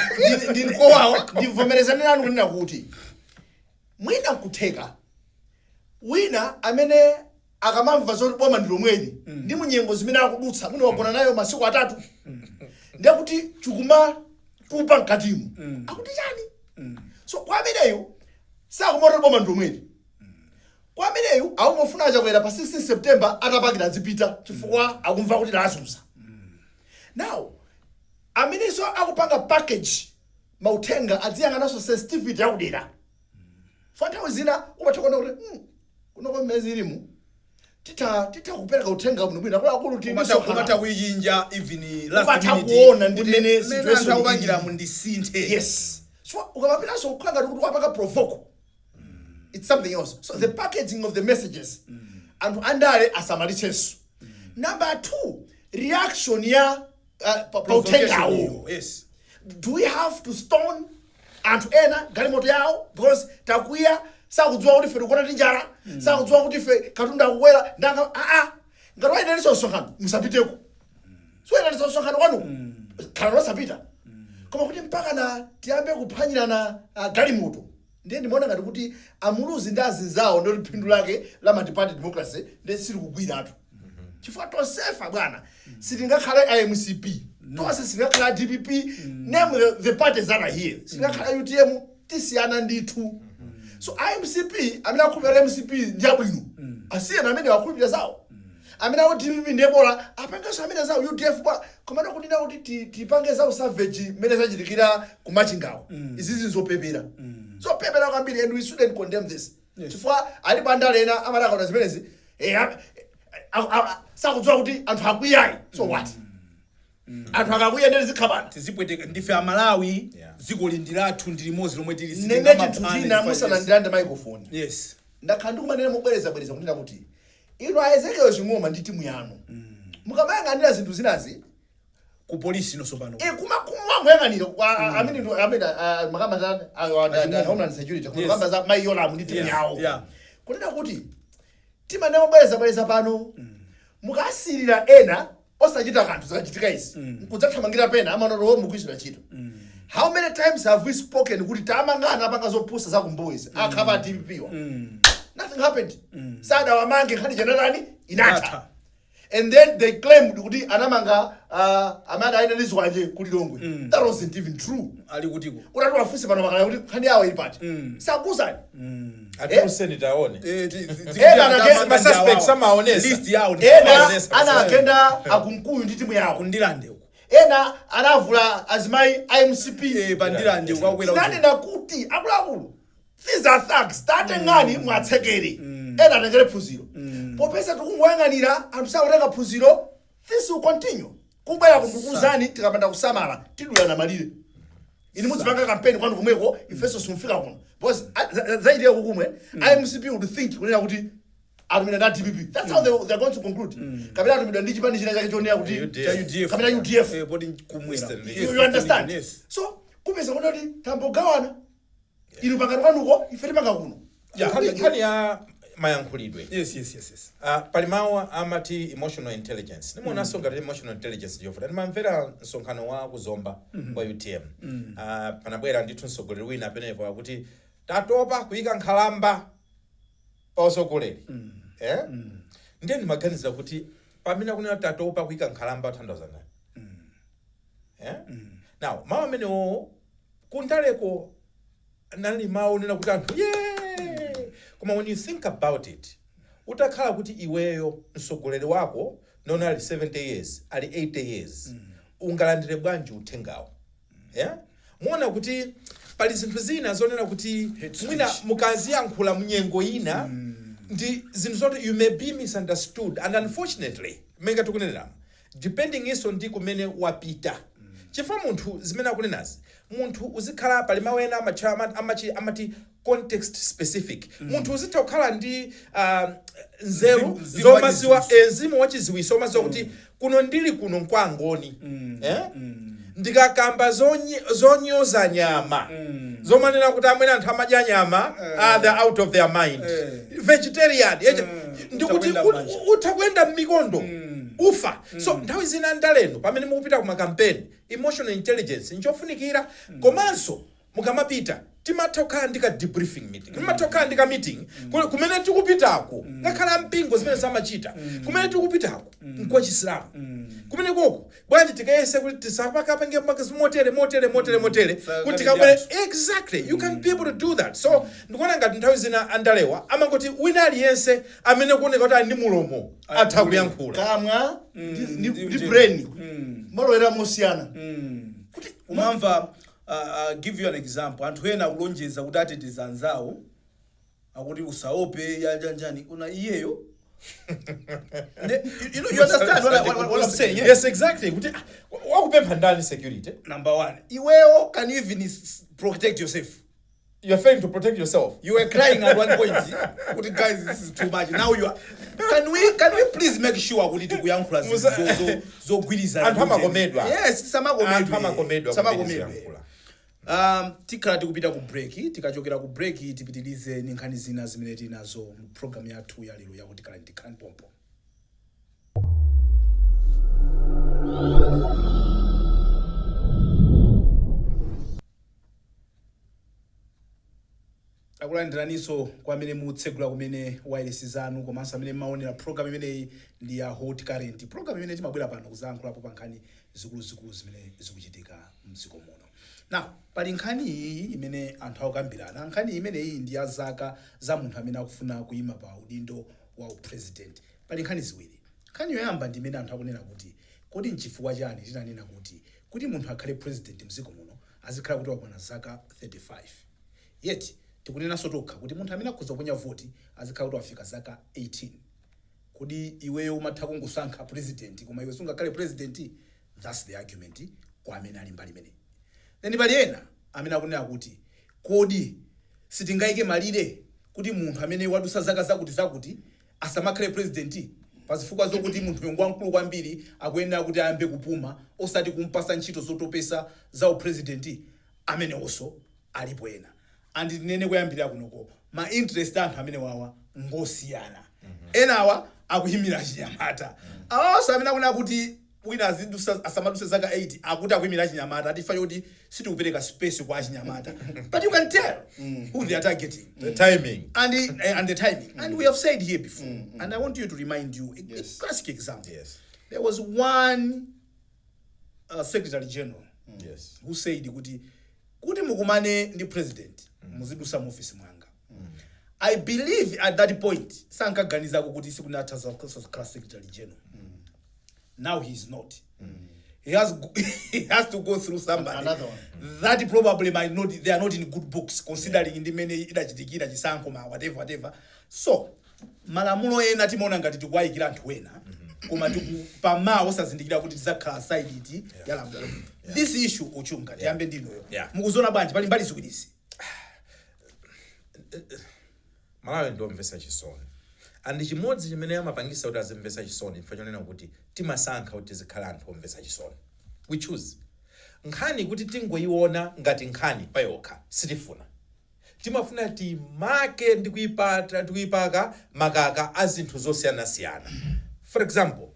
Ndinkowawa. Ndivomerezane nanu kunena kuti Mwina nkutheka wina amene akamamva zoti boma ndi lomweli, ndi munyengo zimene akudutsa, mwina wagona nayo masiku 3, ndiye kuti chikuma kupa mkatimu, akuti chani? So kwa ameneyo sakumota boma ndi lomweli. Kwa ameneyo akungofuna Achakwera pa 16 September atapakira azipita, chifukwa akumva kuti lazuza. Now amenenso akupanga package mauthenga adziyang'ananso sensitivity yakudera. Fa nthawi zina umatha kuona kuti kunoko mmezi ilimu titha kupereka uthenga bwino bwino, akuluakulu tili Umatha kuyichinja even last Umatha minute, kuona ndi kuti mmene mmene situation anthu akupangiramu ili. Ndisinthe. Yes, so ukamapitanso kukhala ngati kuti wapanga provoke, it's something else. So the packaging of the messages, anthu andale asamalitsenso. Number two, reaction ya pa uthengawo. Provocation, yes. Do we have to stone anthu ena galimoto yawo because takwiya? Sakudziwa kuti ife tikuona ndi njala, sakudziwa kuti ife katundu akukwera. Ndanga aa, ngati wayendanisa msonkhano, musapiteko. Siwayendanisa msonkhano kwanuko, khala losapita. Koma kuti mpaka na tiyambe kuphwanyirana galimoto, ndiye ndimaona ngati kuti amuluzi ndi azinzawo ndoti phindu lake la multi-party democracy ndi silikugwiratu, chifukwa tonsefa bwana sitingakhale a MCP tonse, sitingakhale a DPP, name the parties that are here, sitingakhale a UTM. Tisiyana ndithu. So iMCP, amene akhulupirira MCP ndi abwino, asiyena amene akhulupirira zawo. Amene akuti DPP ndiye bola, apangenso amene zawo, UDF bola. Komano kunena kuti tipange zawo savage mmene zachitikira kumachingako, izizi zopepera, zopepera kwambiri, and we shouldn't condemn this, chifukwa alipo andale ena amadakaona zimenezi, sakudziwa kuti anthu akwiyayi. So what? Anthu akakwiya ndere zikhabana. Tizipweteka ndife Amalawi. Dziko li ndi lathu, ndi limodzi lomwe tili. Nene chinthu china musanandilande microphone, Yes. ndakhala ndikumanena mobwerezabwereza kunena kuti inu a Ezekiel Ching'oma ndi timu yanu, mukamayang'anira zinthu zinazi Ku polisi inonso pano. Kumangoyang'anira amene makamba za Homeland Security, kamba za mayi Yolamu ndi timu yawo, kunena kuti timanena mobwerezabwereza pano, mukasirira ena osachita kanthu zikachitika izi, nkudzathamangira pena amanoto mugwirizira ntchito. How many times have we spoken kuti tamangana apanga zopusa zakumbuyo akhapa DPP wa? Nothing happened. Sadawamange, nkhani chanatani? Inatha. Inatha. And then they claimed kuti anamanga amene aine lizwanje kulilongwe. That wasn't even true. Ali kutiko? Utati wafunse pano makala kuti nkhani yawo ili pati, sakuzani. Atiuseni taone. Ena Ma suspects amaonesa. List yawo ndi Ena Amaonesa. anagenda akunkuyu ndi timu yawo. Kundilande uko. Ena anavula azimayi a MCP. Pandilande ukakwera. Tinanena kuti akuluakulu, these are thugs, tatengani mwatsekere, ena atengere phunziro. Popeza tikungoyang'anira, anthu sakutenga phunziro, this will continue kubwera kundikuzani. Tikapanda kusamala, tidulana malire. Ine mudzipanga kampeni kwanu kumweko, ifenso simufika kuno, because zachitika kukumwe, iMCP would think kunena kuti atumidwa ndi DPP. That's how they're going to conclude. Kapena atumidwa ndi chipani china chake chonena kuti UDF. Cha UDF. Kapena UDF. Poti kumwera. Eastern. Yes, You understand? Yes. So kupeza kuti tambogawana, inu pangano kwanuko, ife tipanga kuno. Nkhani ya mayankhulidwe. Yes. Pali mawu amati emotional intelligence. Nimuonanso ngati emotional intelligence ndiyovuta. Ndimamvera msonkhano wa kuzomba wa UTM. Panabwera ndithu mtsogoleri wina penepo akuti tatopa kuyika nkhalamba pa utsogoleri, eh? Ndiye ndimaganiza kuti pamene akunena tatopa kuyika nkhalamba, athandiza ndani, eh? Now mawu amenewo kundaleko nali mawu onena kuti anthu ye, koma when you think about it, utakhala kuti iweyo mtsogoleri wako nona ali 70 years, ali 80 years, ungalandire bwanji uthengawo? Yeah? Muona kuti pali zinthu zina zonena kuti mwina mukaziyankhula munyengo ina ndi zinthu zoti you may be misunderstood, and unfortunately menga tikuneneramo, depending iso ndi kumene wapita, chifukwa munthu zimene akunenazi, munthu uzikhala pali mawu ena amati context specific. Munthu uzitha kukhala ndi nzeru Mzimu zomaziwa wachiziwiso. Mzimu wachiziwiso omaziwa kuti kuno ndili kuno nkwangoni, eh? Ndikakamba zonyoza nyama, zomanena kuti amwene anthu amadya nyama, they're out of their mind, vegetarian, ndikuti Utha kuyenda m'manja. Utha kuyenda m'mikondo, ufa. So nthawi zina ndaleno pamene mukupita ku makampeni, emotional intelligence nchofunikira. Komanso mukamapita Timatha kukhala ndi ka debriefing meeting, timatha kukhala ndi ka meeting kumene tikupitako, ngakhale ampingo zimene samachita. Kumene tikupitako nkwa Chisilamu, kumene koko bwanji tikayese kuti tisapakapange motere, motere, motere, motere, kuti tikabwere. Exactly, you can be able to do that. So ndikuona ngati nthawi zina andalewa amangoti wina aliyense amene kuoneka kuti ali ndi mulomo atha kuyankhula. Kamwa ndi brain malowera mosiyana. Kuti umamva, give you an example, anthu ena akulonjeza kuti ateteza anzawo, akuti usaope yanjanjani kuna iyeyo. You understand what I'm saying, yeah? Yes, exactly. Kuti wakupempha ndani security? Number one, iweyo, can you even protect yourself? You're failing to protect yourself. You were crying at one point kuti guys, this is too much. Now you are can we please make sure kuti tikuyankhula zinthu zogwirizana? Anthu amakomedwa. Yes, samakomedwa. Anthu amakomedwa kumene Samakomedwa. ziyankhula. Tikhala tikupita ku break. Tikachokera ku break, tipitilize ndi nkhani zina zimene tinazo mu program yathu ya lero yakuti Khala Ndikhala Pompo. Akulandiraninso kwa amene mutsegula kumene wireless zanu komanso amene maonera program imeneyi ndi ya Hot Current, program imene timabwera pano kuzayankhulapo pa nkhani zikuluzikulu zimene zikuchitika mdziko muno. Now, pali nkhani iyi imene anthu akukambirana. Nkhani imeneyi ndi ya zaka za munthu amene akufuna kuyima pa udindo wa upresident. Pali nkhani ziwiri. Nkhani yoyamba ndi imene anthu akunena kuti kodi nchifukwa chani tinanena kuti munthu akhale president mdziko muno azikhala kuti wakwana zaka 35, yet tikunenanso tokha kuti munthu amene akhoza kuponya voti azikhala kuti wafika zaka 18? Kodi iweyo umatha kungosankha president koma iwe sungakhale president? That's the argument kwa amene ali mbali imeneyi. Then pali ena amene akunena kuti kodi sitingayike malire kuti munthu amene wadusa zaka zakuti zakuti asamakhale president, pazifukwa zokuti munthu yongo wamkulu kwambiri akuyenera kuti ayambe kupuma, osati kumpasa ntchito zotopesa za upresident? Amenewonso alipo ena. And tinene kuyambira kunoko, ma interest anthu amene wawa ngosiyana. Enawa akuyimira chinyamata, awawanso amene akunena kuti wina azidusa asamaduse zaka 8 akuti akuyimira chinyamata, atifa choti sitikupereka space kwa achinyamata. But you can tell who they are targeting. The timing. And the timing. And we have said here before, and I want you to remind you a classic example. There was one secretary general who said kuti mukumane ndi president muzidusa mu office mwanga. I believe at that point sankaganizako kuti sikunatha kukhala secretary general. Now he is not. He has to go through somebody Another one. That probably might not, they are not in good books, considering ndi mmene idachitikira chisankho ma whatever, whatever. So malamulo ena timaona ngati tikuwayikira anthu ena, koma pamawa osazindikira kuti tizakhala side iti ya lamulo. This issue, Uchunga, tiyambe ndinoyo. Mukuziona bwanji? Pali mbali ziwirizi. Malawi ndiomvetsa chisoni, and chimodzi chimene amapangisa kuti azimvetsa chisoni chifukwa chonena kuti timasankha kuti tizikhala anthu omvetsa chisoni. We choose nkhani kuti tingoyiona ngati nkhani payokha. Sitifuna, timafuna timake ndi kuyipata ndi kuyipaka makaka a zinthu zosiyanasiyana. For example,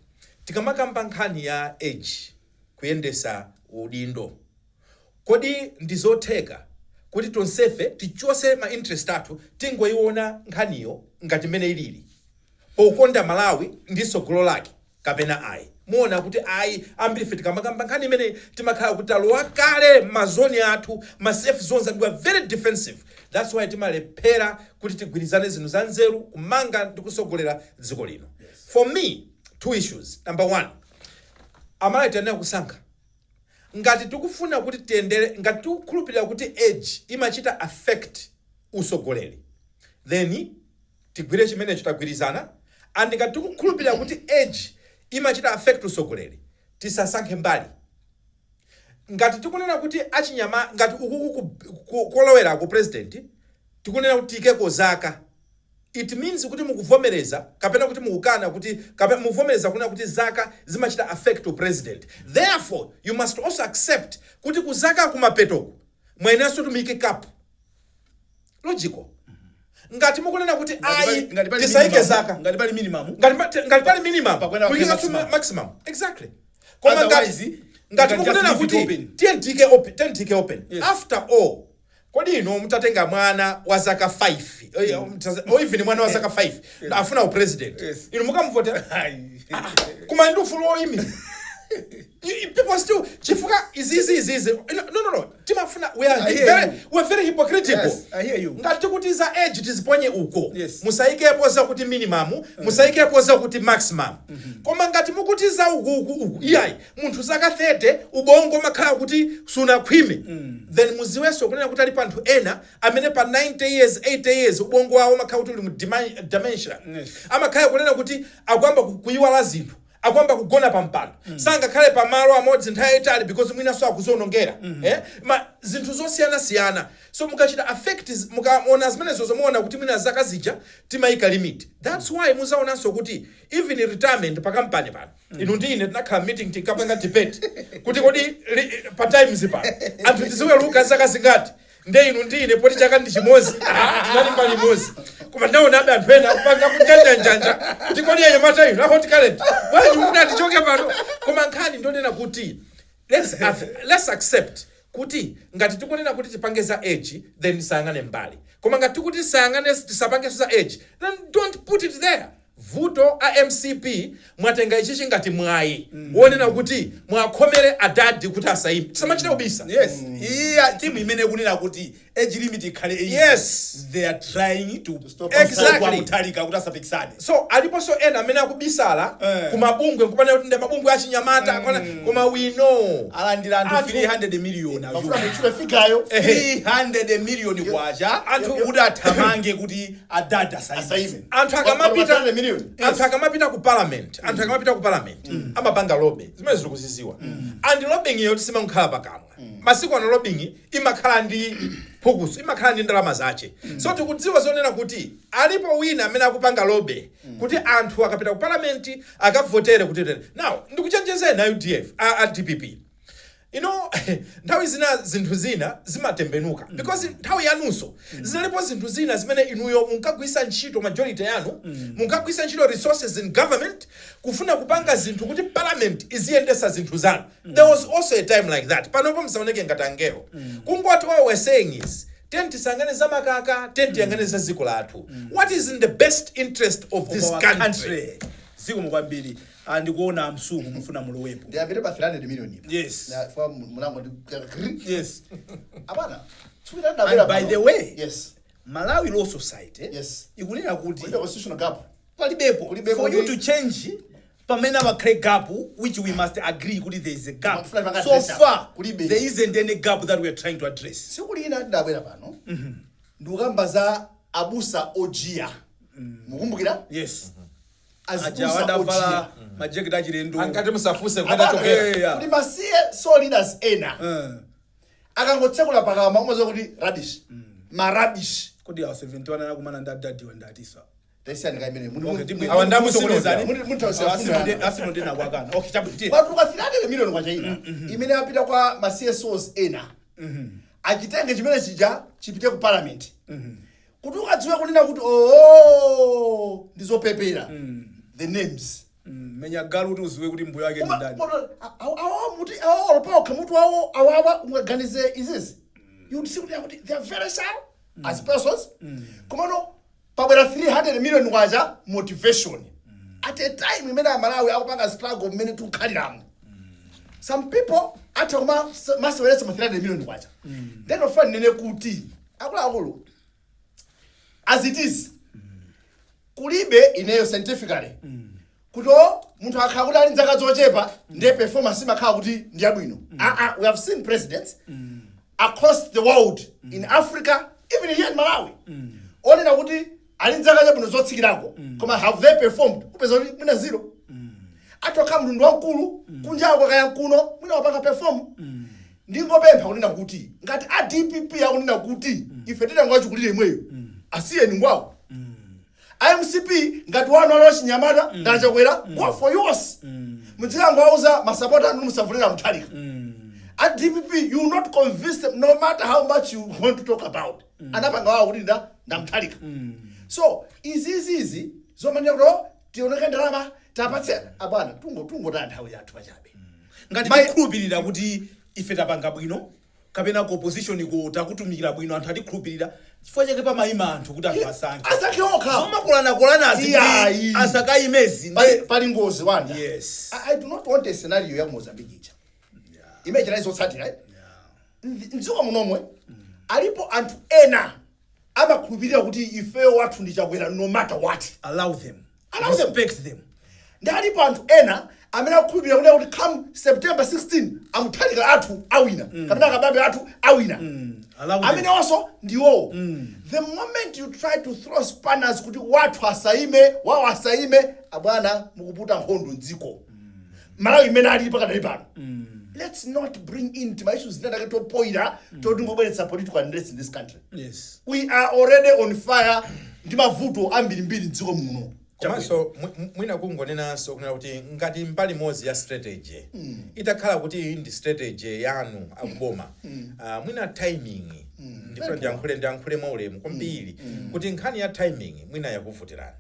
tikamakamba nkhani ya age kuyendesa udindo, kodi ndizotheka kuti tonsefe tichose ma interest athu, tingoyiona nkhaniyo ngati mmene ilili pokonda Malawi ndi tsogolo lake, kapena ayi? Muona kuti ayi, ambiri ife tikamakamba nkhani imene timakhala kuti talowa kale ma zone athu, ma safe zones, and we are very defensive. That's why timalephera kuti tigwirizane zinthu za nzeru kumanga ndi kusogolera dziko lino. For me, two issues. Number one, Amalawi tiyenera kusankha ngati tikufuna kuti tiyendere, ngati tikukhulupirira kuti age imachita affect usogoleri, then tigwire chimenecho, tagwirizana. And ngati tikukhulupirira kuti age imachita affect usogoleri, tisasankhe mbali. Ngati tikunena kuti achinyama, ngati ukuku kolowera ku president tikunena kuti tiyikeko zaka, it means kuti mukuvomereza kapena kuti mukukana kuti, kapena mukuvomereza kunena kuti zaka zimachita affect to president. Therefore you must also accept kuti kuzaka kumapetoko mwayenanso tumike cap logical. Ngati mukunena kuti ayi, Ngati pali tisaike zaka, ngati pali minimum, ngati pali minimum, Pakwena muyike maximum. Maximum, exactly. Koma Otherwise, ngati you can just mukunena leave it kuti open. tiye tiyike open, tiye tiyike open. Yes. After all, Kodi inu mutatenga mwana wa zaka 5, or even mwana wa zaka 5 afuna upresident, inu mukamuvotera? Koma ndi ufulu woyimira. People still, chifukwa izizi izizi, no, timafuna, we are I hear very you. we are very hypocritical. Yes, I hear you. Ngati kuti za age tiziponye uko, musayikepo zakuti minimum, musayikepo zakuti maximum. Koma ngati mukuti za uku uku uku, iyayi, munthu zaka 30 ubongo makhala kuti sunakhwime, then muziwenso kunena kuti alipo anthu ena amene pa 90 years, 80 years, ubongo wawo makhala kuti uli mu dementia. Amakhala kunena kuti akuyamba kuyiwala zinthu, akuyamba kugona pa mpando, sangakhale pamalo amodzi nthawi yayitali because mwinanso akuzionongera, ma zinthu zosiyanasiyana. So mukachita affect, mukaona zimenezo, zomuona kuti mwina zaka zija timayika limit. That's why muzaonanso kuti even retirement pa kampani pano, inu ndi ine tinakhala meeting, tinkapanga debate kuti kodi pa Times pano anthu tiziweruka zaka zingati? Nde inu ndi ine poti chaka ndi chimodzi, tinali mbali imodzi, koma ndaonabe anthu ena akupanga kunjanjanjanja kuti kodi anyamata inu a Hot Current bwanji mufuna tichoke pano? Koma nkhani ndonena kuti let's accept kuti ngati tikunena kuti tipange za age, then tisayang'ane mbali. Koma ngati tikuti tisayang'ane, tisapangenso za age, then don't put it there. Vuto a MCP, mwatenga ichichi ngati mwayi wonena kuti mwakhomere adadi kuti asayime. Tisamachite kubisa. Yes, iya, timu imene kunena kuti age limit ikhale 80, they are trying to stop. Mutharika kuti asapikisane. So aliponso ena amene akubisala kumabungwe nkupanena kuti ndi mabungwe achinyamata koma we know Alandira anthu 300 million. Mafuna mutchule figure yo. 300 million kwacha Anthu- kuti athamange kuti adada asaime. Asaime. Anthu akamapita 300 million. Anthu akamapita ku parliament, anthu akamapita ku parliament amapanga lobby, zimene zili kuziziwa. And lobbying iyo simakhala pakamwa. Masiku ano lobbying imakhala ndi phukusu, imakhala ndi ndalama zache. So tikudziwa zonena kuti alipo wina amene akupanga lobby kuti anthu akapita ku parliament akavotere kuti tere. Now ndikuchenjezeni a UDF, a DPP, nthawi zina zinthu zina zimatembenuka, because nthawi yanunso zinalipo zinthu zina zimene inuyo munkagwisa ntchito majority yanu, munkagwisa ntchito resources in government kufuna kupanga zinthu kuti parliament iziyendesa zinthu zanu. There was also a time like that. Panopo msaoneke ngati angelo. Kungoti what we're saying is, tiyeni tisayang'ane za makaka, tiyeni tiyang'ane za dziko lathu, what is in the best interest of this Of our country. Zikomo kwambiri. Ndikuona msuku mufuna mulowepo. Ndiyambire pa 300 million ipa. Yes. Na fa mulango ndi Yes. Abana. And by the way, Malawi Law Society ikunena kuti Kulibe constitutional gap. Palibepo. Kulibepo. For you to change, pamene pakhale gap, which we must agree kuti there is a gap. Mafuna panga So address far kulibe. there isn't any gap that we are trying to address. Tsiku lina ndabwera pano ndikukamba za abusa ojiya, mukumbukira? Yes, aja Azibusa wadavala ojiya. majaketi achilendo. Ankati musafuse Abana, kukatachokera. Yeah. kuti masiye so leaders ena akangotsekula pakamwa umaziwa kuti rubbish, ma rubbish. Kodi awo 71 anakumana ndi adadiwa ndatisa? Taisiyani kaimene. Okay, Awa ndamusinodza. Asinodena kwakana. Okay, chabwino. Patuluka 300 million kwa China imene apita kwa ma CSOs ena, achitenge chimene chija chipite ku parliament kuti ukadziwe kunena kuti oo, ndizopepera the names. Menya galu kuti uziwe kuti mbuyo wake ndi ndani. Awa muti awa olopaokha mutu wawo awawa ungaganize izizi, you would see kuti they are very shy as persons. Komano pabwera 300 million kwacha motivation at a time imene Amalawi akupanga struggle mmene tikukhaliramo. Some people atha kuma maseweretsa ma 300 million kwacha. Then ofana nene kuti akuluakulu, as it is, kulibe ineyo scientifically kuti o munthu akhala kuti ali nzaka zochepa ndiye performance imakhala kuti ndiyabwino. Ah, we have seen presidents across the world, in Africa, even here in Malawi, onena kuti ali nzaka zabwino zotsikirako, koma have they performed? Upeza kuti mwina zero. Atokha mtundu wamkulu kunjako kaya nkuno mwina wapanga perform. Ndingopempha kunena kuti ngati a DPP akunena kuti ife titangoachikulire imweyo, asiyeni ngwawo. IMCP, ngati wanu alo chinyamata ndachakwera, go for yours. Mudzikangoauza masapota anu musavulira Mutharika. At DPP, you will not convince them no matter how much you want to talk about. Anapanga wawo kuti ndamutharika. So izizizi zomanena kuti oh, tioneke ndalama tapatse abwana, tungotaya nthawi yathu pachabe. Ngati My- tikhulupirira kuti ife tapanga bwino, Kapena ku opposition ko takutumikira bwino, anthu atikhulupirira. Chifukwa chake pamayima anthu kuti anthu asankhe. Asankhe okha. Zomakulanakulanazi Iyayi. asakayimezi. Pali ngozi, Wanda. I do not want a scenario ya Mozambique ija imene chinayizotsatira. Mdziko munomwe alipo anthu ena amakhulupirira kuti ifeyo wathu ndi Chakwera no matter what. Allow them. Allow them. Respect them. Ndi alipo anthu ena amene akukhulupirira kuti come September 16 a Mutharika athu awina kapena a Kabambe athu awina. Allow them. Amene onso ndiwowo. The moment you try to throw spanners kuti wathu asaime, wawo asaime, abwana, mukuputa nkhondo mdziko. Malawi imene ali pakadali pano, let's not bring in tima issues zina take topoira totingobweretsa political unrest in this country. We are already on fire ndi mavuto ambirimbiri mdziko muno. Komanso mwina kungonenanso kunena kuti ngati mbali imodzi ya strategy itakhala kuti iyi ndi strategy yanu akuboma, mwina timing, ndifuna ndiyankhule mwaulemu kwambiri kuti nkhani ya timing mwina yakuvutirani,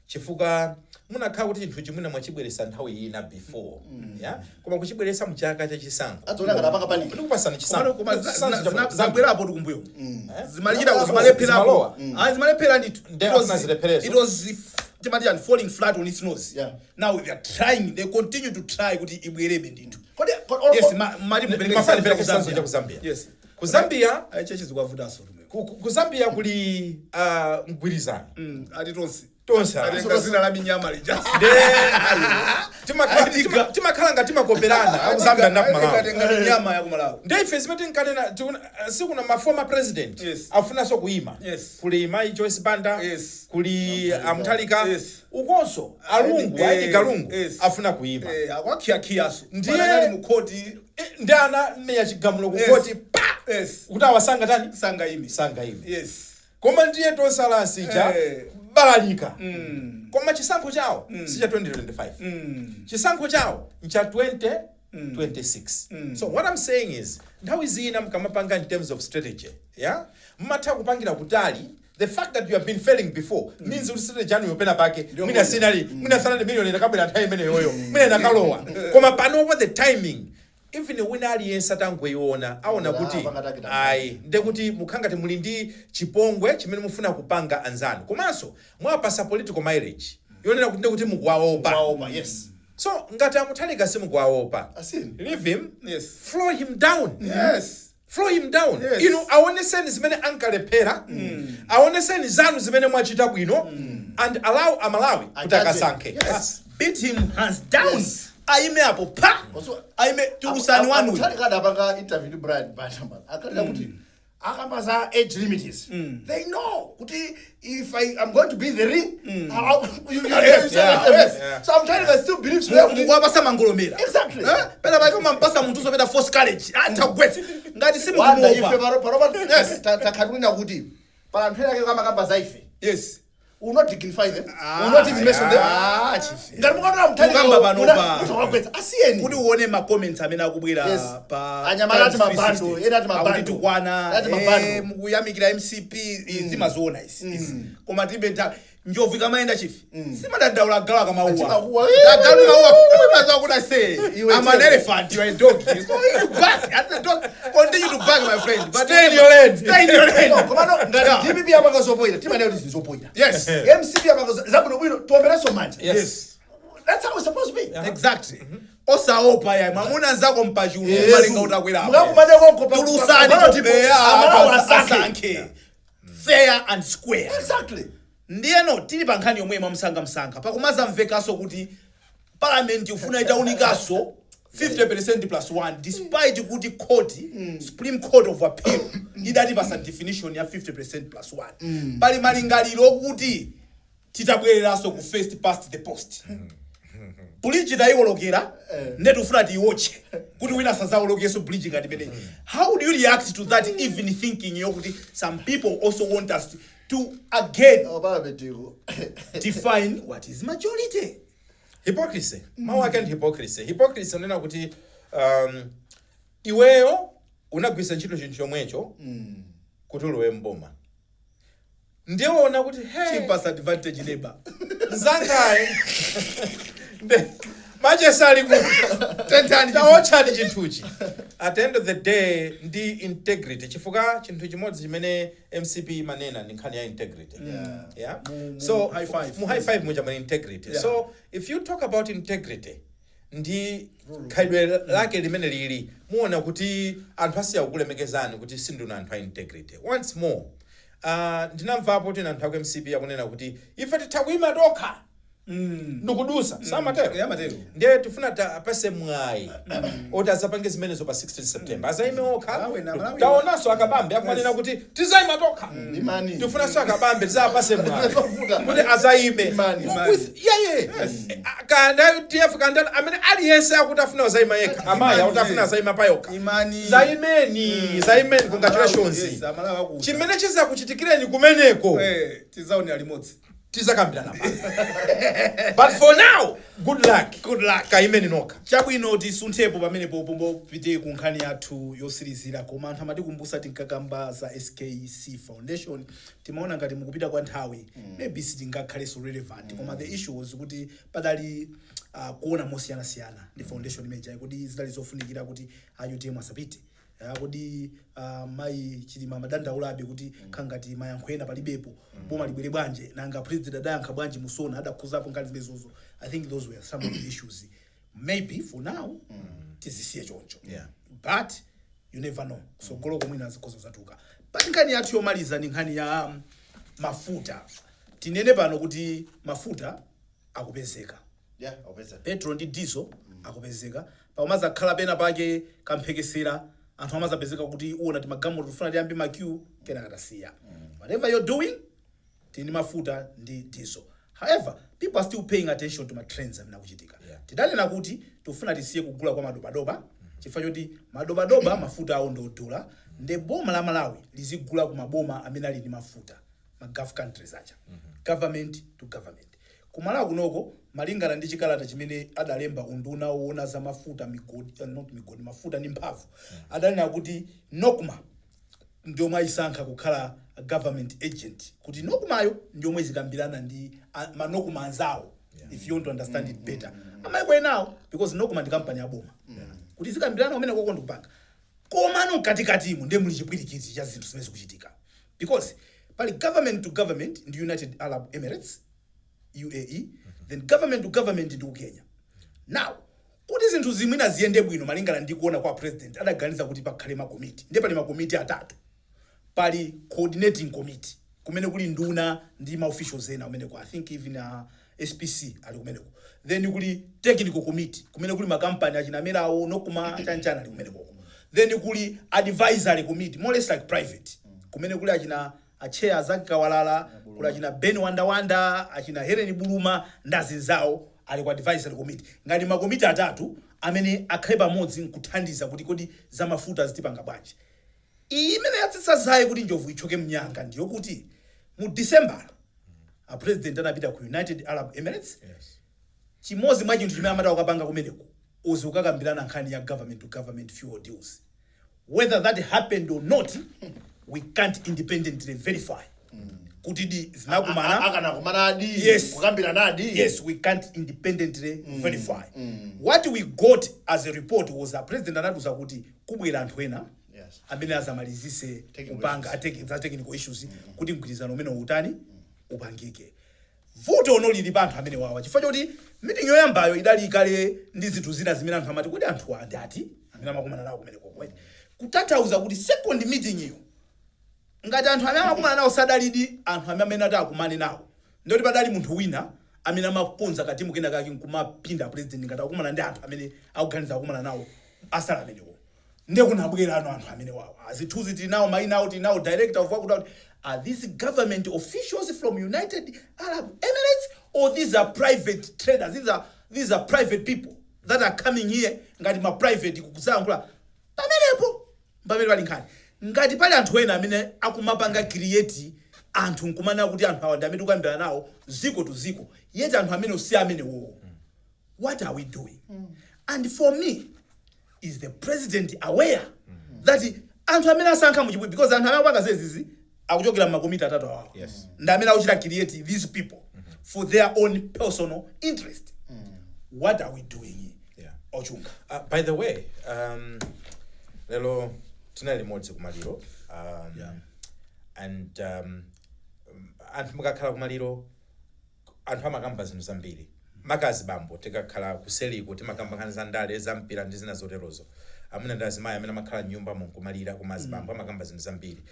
chifukwa munakhala kuti chinthu chimwina mwachibweresa nthawi ina before, yeah? Koma kuchibweresa mchaka chachisankho Adzoona ngati apanga panic. Ndikupasani Komano koma chisankho. zabwerapo tikumbuyo, zimalichita Zimalowa. zimalepherapo. Ah, zimalephera ndithu. Nde It was- afuna zilephereso. It was timati and falling flat on its nose. Now they are trying, they continue to try kuti ibwerebe ndithu. Kodi Yes, mali mupereke Mafani chitsanzo pereke cha chitsanzo cha ku Zambia. Yes. Ku Zambia Ayi, chechi zikuwavutanso tumwe. ku Zambia kuli mgwirizano. Ati tonse. Tonse. Atenga zina la minyama lija. Nde timakhala nga timakoperana aku Zambia ndi aku Malawi. Atenga minyama ya ku Malawi. Nde ife zimene tinkanena sikuna ma former president afunanso kuyima. Kuli Mai Joyce Banda, kuli a Mutharika, ukonso a Lungu, a Edgar Lungu afuna kuyima. Eh, akwakhiakhiyaso. Ndiye- Ali mu khoti. Ndi ana mmeya chigamulo ku khoti pa kuti awasanga tani? Sangaime. Sangaime. Koma ndiye tonse sija balalika. Koma chisankho chawo si cha 2025, chisankho chawo ncha 2026. So what I'm saying is, nthawi zina mkamapanga in terms of strategy, yeah, mmatha kupangira kutali. The fact that you have been failing before means kuti strategy yanu yopena pake mwina sinali, mwina 300 million inakabwera nthawi imeneyoyo, mwina inakalowa. Koma panopo the timing, even wina aliyense atangoiona aona kuti panga takita. Ayi, ndekuti mukhangati muli ndi chipongwe chimene mufuna kupanga anzanu, komanso mwapasa political mileage yonena kuti ndekuti mukuwaopa. Waopa, yes. So ngati a Mutharika simukuwaopa, Asini. leave him. Floor him down. Floor him down. Inu aoneseni zimene ankalephera, aoneseni zanu zimene mwachita bwino, and allow Amalawi kuti Ajaje. akasankhe. Beat him hands down. Aime apo pa. Also, Aime tulusani wanu. Mutharika adapanga interview ndi Brian Banda, akalira kuti akamba za age limits. They know kuti if I am going to be in the ring, yes. So I'm trying to still believe kuti Mukuwapasa mangolomera. Exactly. Eh? Pena pake umampasa munthu sopeta force courage atagwetsa ngati Wanda, ife simukumopa. pano panopa takhatunena kuti pala anthu ena ake kamakamba za ife will not dignify them, will not even mention them. Ah, chief. Ngati mukatola Mutharika Mukamba panopa. mutawagwetsa, asiyeni. Kuti uone ma comments amene akubwera pa Anyamata ati Times mabando, 360. ena ati mabando. Akuti tukwana, Ati mabando. mukuyamikira MCP, izi zimaziona izi. Koma tibe njovu ikamayenda, chief, simadandaula galu akamauwa. Achimakuwa. Galu mauwa mazuwa kuti say Iwe I'm an tell. elephant, you are a dog, so you back as a dog, continue to back, my friend, but Stay in your lane. Stay in your lane. No, komano ngati DPP apanga zopoira, timanena kuti zizopoira. MCP apanga zabwinobwino, tiomberenso manja. That's how it's supposed to be. Exactly. Osaopa ya mwamuna nzako mpachulu malinga utakwera. Mukakumane konko Tulusani Amalawi asankhe. asankhe fair and square. Exactly. Ndiyeno tili pa nkhani yomwe mwamsangamsanga pakumazamvekanso kuti parliament ifuna itaunikanso 50% plus 1, despite kuti court, Supreme Court of Appeal, idatipasa definition ya 50% plus 1. Pali malingaliro okuti titabwereranso ku first past the post. Bridge tayiwolokera, nde tifuna tiyiwotche kuti wina sazawolokenso bridge ngati imeneyi. How do you react to that, even thinking yokuti some people also want us to again Oh, parliament iko. define what is majority? Hypocrisy. Mawu ake ndi hypocrisy. Hypocrisy unena kuti iweyo unagwisa ntchito chinthu chomwecho kuti ulowe mboma, ndiye waona kuti, hey, Cheapest advantage labor. Mzangayi nde Machesi ali kuti? Tenthani. Taotchani chinthuchi. At the end of the day, ndi integrity, chifukwa chinthu chimodzi chimene MCP imanena ndi nkhani ya integrity, yeah. Mu So high five. Mu high five muja muli integrity. So if you talk about integrity ndi khalidwe lake limene lili, muona kuti anthu asiya kukulemekezani kuti sindinu anthu a integrity. Once more, ndinamvapo kuti anthu aku MCP akunena kuti ife titha kuyima tokha ndikudusa, samatero? Amatero. Ndiye tifuna tapase mwayi oti azapange zimenezo pa 16 September, azayime okha. Malawi na Malawi. Taonanso akabambe akumanena kuti tizayima tokha. Imani. Tifunanso akabambe tizapase mwayi Zovuta. kuti azayime. Imani. Yeye kanda UDF, kanda amene aliyense akuti afuna azayima yekha, amayi akuti afuna azayima payokha, Imani. zayimeni, zayimeni, congratulations. Yes, Amalawi akuza. Chimene chizakuchitikireni kumeneko, Tizaonera limodzi. Tizakambirana pano, but for now, good luck. Good luck. Kaimeni nokha. Chabwino, tisunthepo pamenepo pombopite ku nkhani yathu yosirizira. Koma anthu amatikumbusa, tinkakamba za SKC Foundation, timaona ngati mukupita kwa nthawi maybe sitingakhalenso relevant, koma the issue was kuti padali kuona mosiyanasiyana ndi foundation imeneyi, kuti zidali zofunikira kuti a UTM asapite. Kodi mayi Chilima amadandaulabe kuti khangati mayankho ena palibepo, boma libwere bwanje, nanga president adayankha bwanji musona adakhuzapo nkhani zimenezozo? I think those were some of the issues. Maybe for now tizisiye choncho, but you never know, sogolo komwina zikhoza zatuka. But nkhani yathu yomaliza ndi nkhani ya mafuta. Tinene pano kuti mafuta akupezeka. Yeah, akupezeka. Petrol ndi diesel akupezeka. Pamazakhala pena pake kamphekesera, anthu amazapezeka kuti uona timagalimoto tifuna tiyambe ma queue, kena katasiya. Whatever you're doing, tini mafuta ndi diesel. However, people are still paying attention to ma trends amene akuchitika. Tidanena kuti tifuna tisiye kugula kwa madobadoba, chifukwa choti madobadoba mafuta awo ndodula, nde boma la Malawi lizigula ku maboma amene ali ndi mafuta, ma Gulf countries aja, government to government. Kumalawi kunoko, malingana ndi chikalata chimene adalemba unduna woona za mafuta, migodi, not migodi, mafuta ndi mphamvu, adanena kuti NOCMA ndiomwe ayisankha kukhala government agent, kuti NOCMAyo ndiomwe zikambirana ndi manokuma anzawo, if you want to understand it better, amayiko enawo, because NOCMA ndi kampani ya boma, kuti zikambirana kumene koko ndikupanga. Komano mkatikatimo ndiye muli chipwirikiti cha zinthu zimene zikuchitika, because pali government to government ndi United Arab Emirates, UAE, then government to government ndi ku Kenya. Now, kuti zinthu zimwina ziyende bwino, malingana ndi kuona kwa president, adaganiza kuti pakhale makomiti. Ndiye pali makomiti atatu. Pali coordinating committee, kumene kuli nduna ndi ma officials ena kumeneko, I think even SPC ali kumeneko. Then kuli technical committee, kumene kuli makampani achinamerawo, NOCMA, chanchana ali kumenekoko. Then kuli advisory committee, more or less like private, kumene kuli achina acheya Zaki Kawalala, kuli achina Ben Wandawanda, achina Helen Buluma ndazinzawo ali ku advisory committee, ngati makomiti atatu amene akhale pamodzi nkuthandiza kuti kodi zamafuta zitipanga bwanji. Iyi imene yatsitsa zaye kuti njovu ichoke mnyanga ndiyo kuti mu December a president anapita ku United Arab Emirates. Chimodzi mwa chinthu chimene amati akapanga kumeneko uzi kukakambirana nkhani ya government to government fuel deals. Whether that happened or not, we can't independently verify kuti di zinakumana. Akanakumana adi? Yes. Kukambirana adi? Yes, we can't independently verify. What we got as a report was a president anatiuza kuti kubwera anthu ena amene azamalizise Technical kupanga za technical issues kuti mgwirizano umene utani upangike. Vuto ono lili pa anthu amene wawa, chifukwa choti meeting yoyambayo idali kale ndi zinthu zina zimene anthu amati kuti anthu andi ati amene amakumana nawo kumene kokwe, kutanthauza kuti second meeting iyo, ngati anthu amene amakumana nawo sadalidi anthu amene ati akumane nawo, ndoti padali munthu wina amene amakonza katimu kena kake nkumapinda president ngati akumana ndi anthu amene akuganiza akumana nawo asala amenewo. Ndiye kunabwera ano anthu amene wawo azithunzi tili nawo, mayina awo tili nawo, director of wakuti. Are these government officials from United Arab Emirates or these are private traders? These are private people that are coming here ngati ma private kukuzayankhula pamenepo? Pamene pali nkhani, ngati pali anthu ena amene akumapanga create anthu nkumanena kuti anthu awa ndi amene tikuyambira nawo ziko to ziko, yet anthu amene si amenewowo, what are we doing? And for me, is the president aware that anthu amene asankha muchibwi, because anthu amene akupanga zezizi akuchokera mmakomiti atatu awawa, ndi amene akuchita create these people for their own personal interest? What are we doing? Yeah. Ochunga. By the way, lero tinali limodzi kumaliro, and anthu mukakhala kumaliro, anthu amakamba zinthu zambiri. Makazi bambo tikakhala kuseliko timakamba nkhani za ndale, za mpira ndi zina zoterozo. Amuna ndi azimayi amene amakhala mnyumba munkumalira, koma azibambo amakamba zinthu zambiri.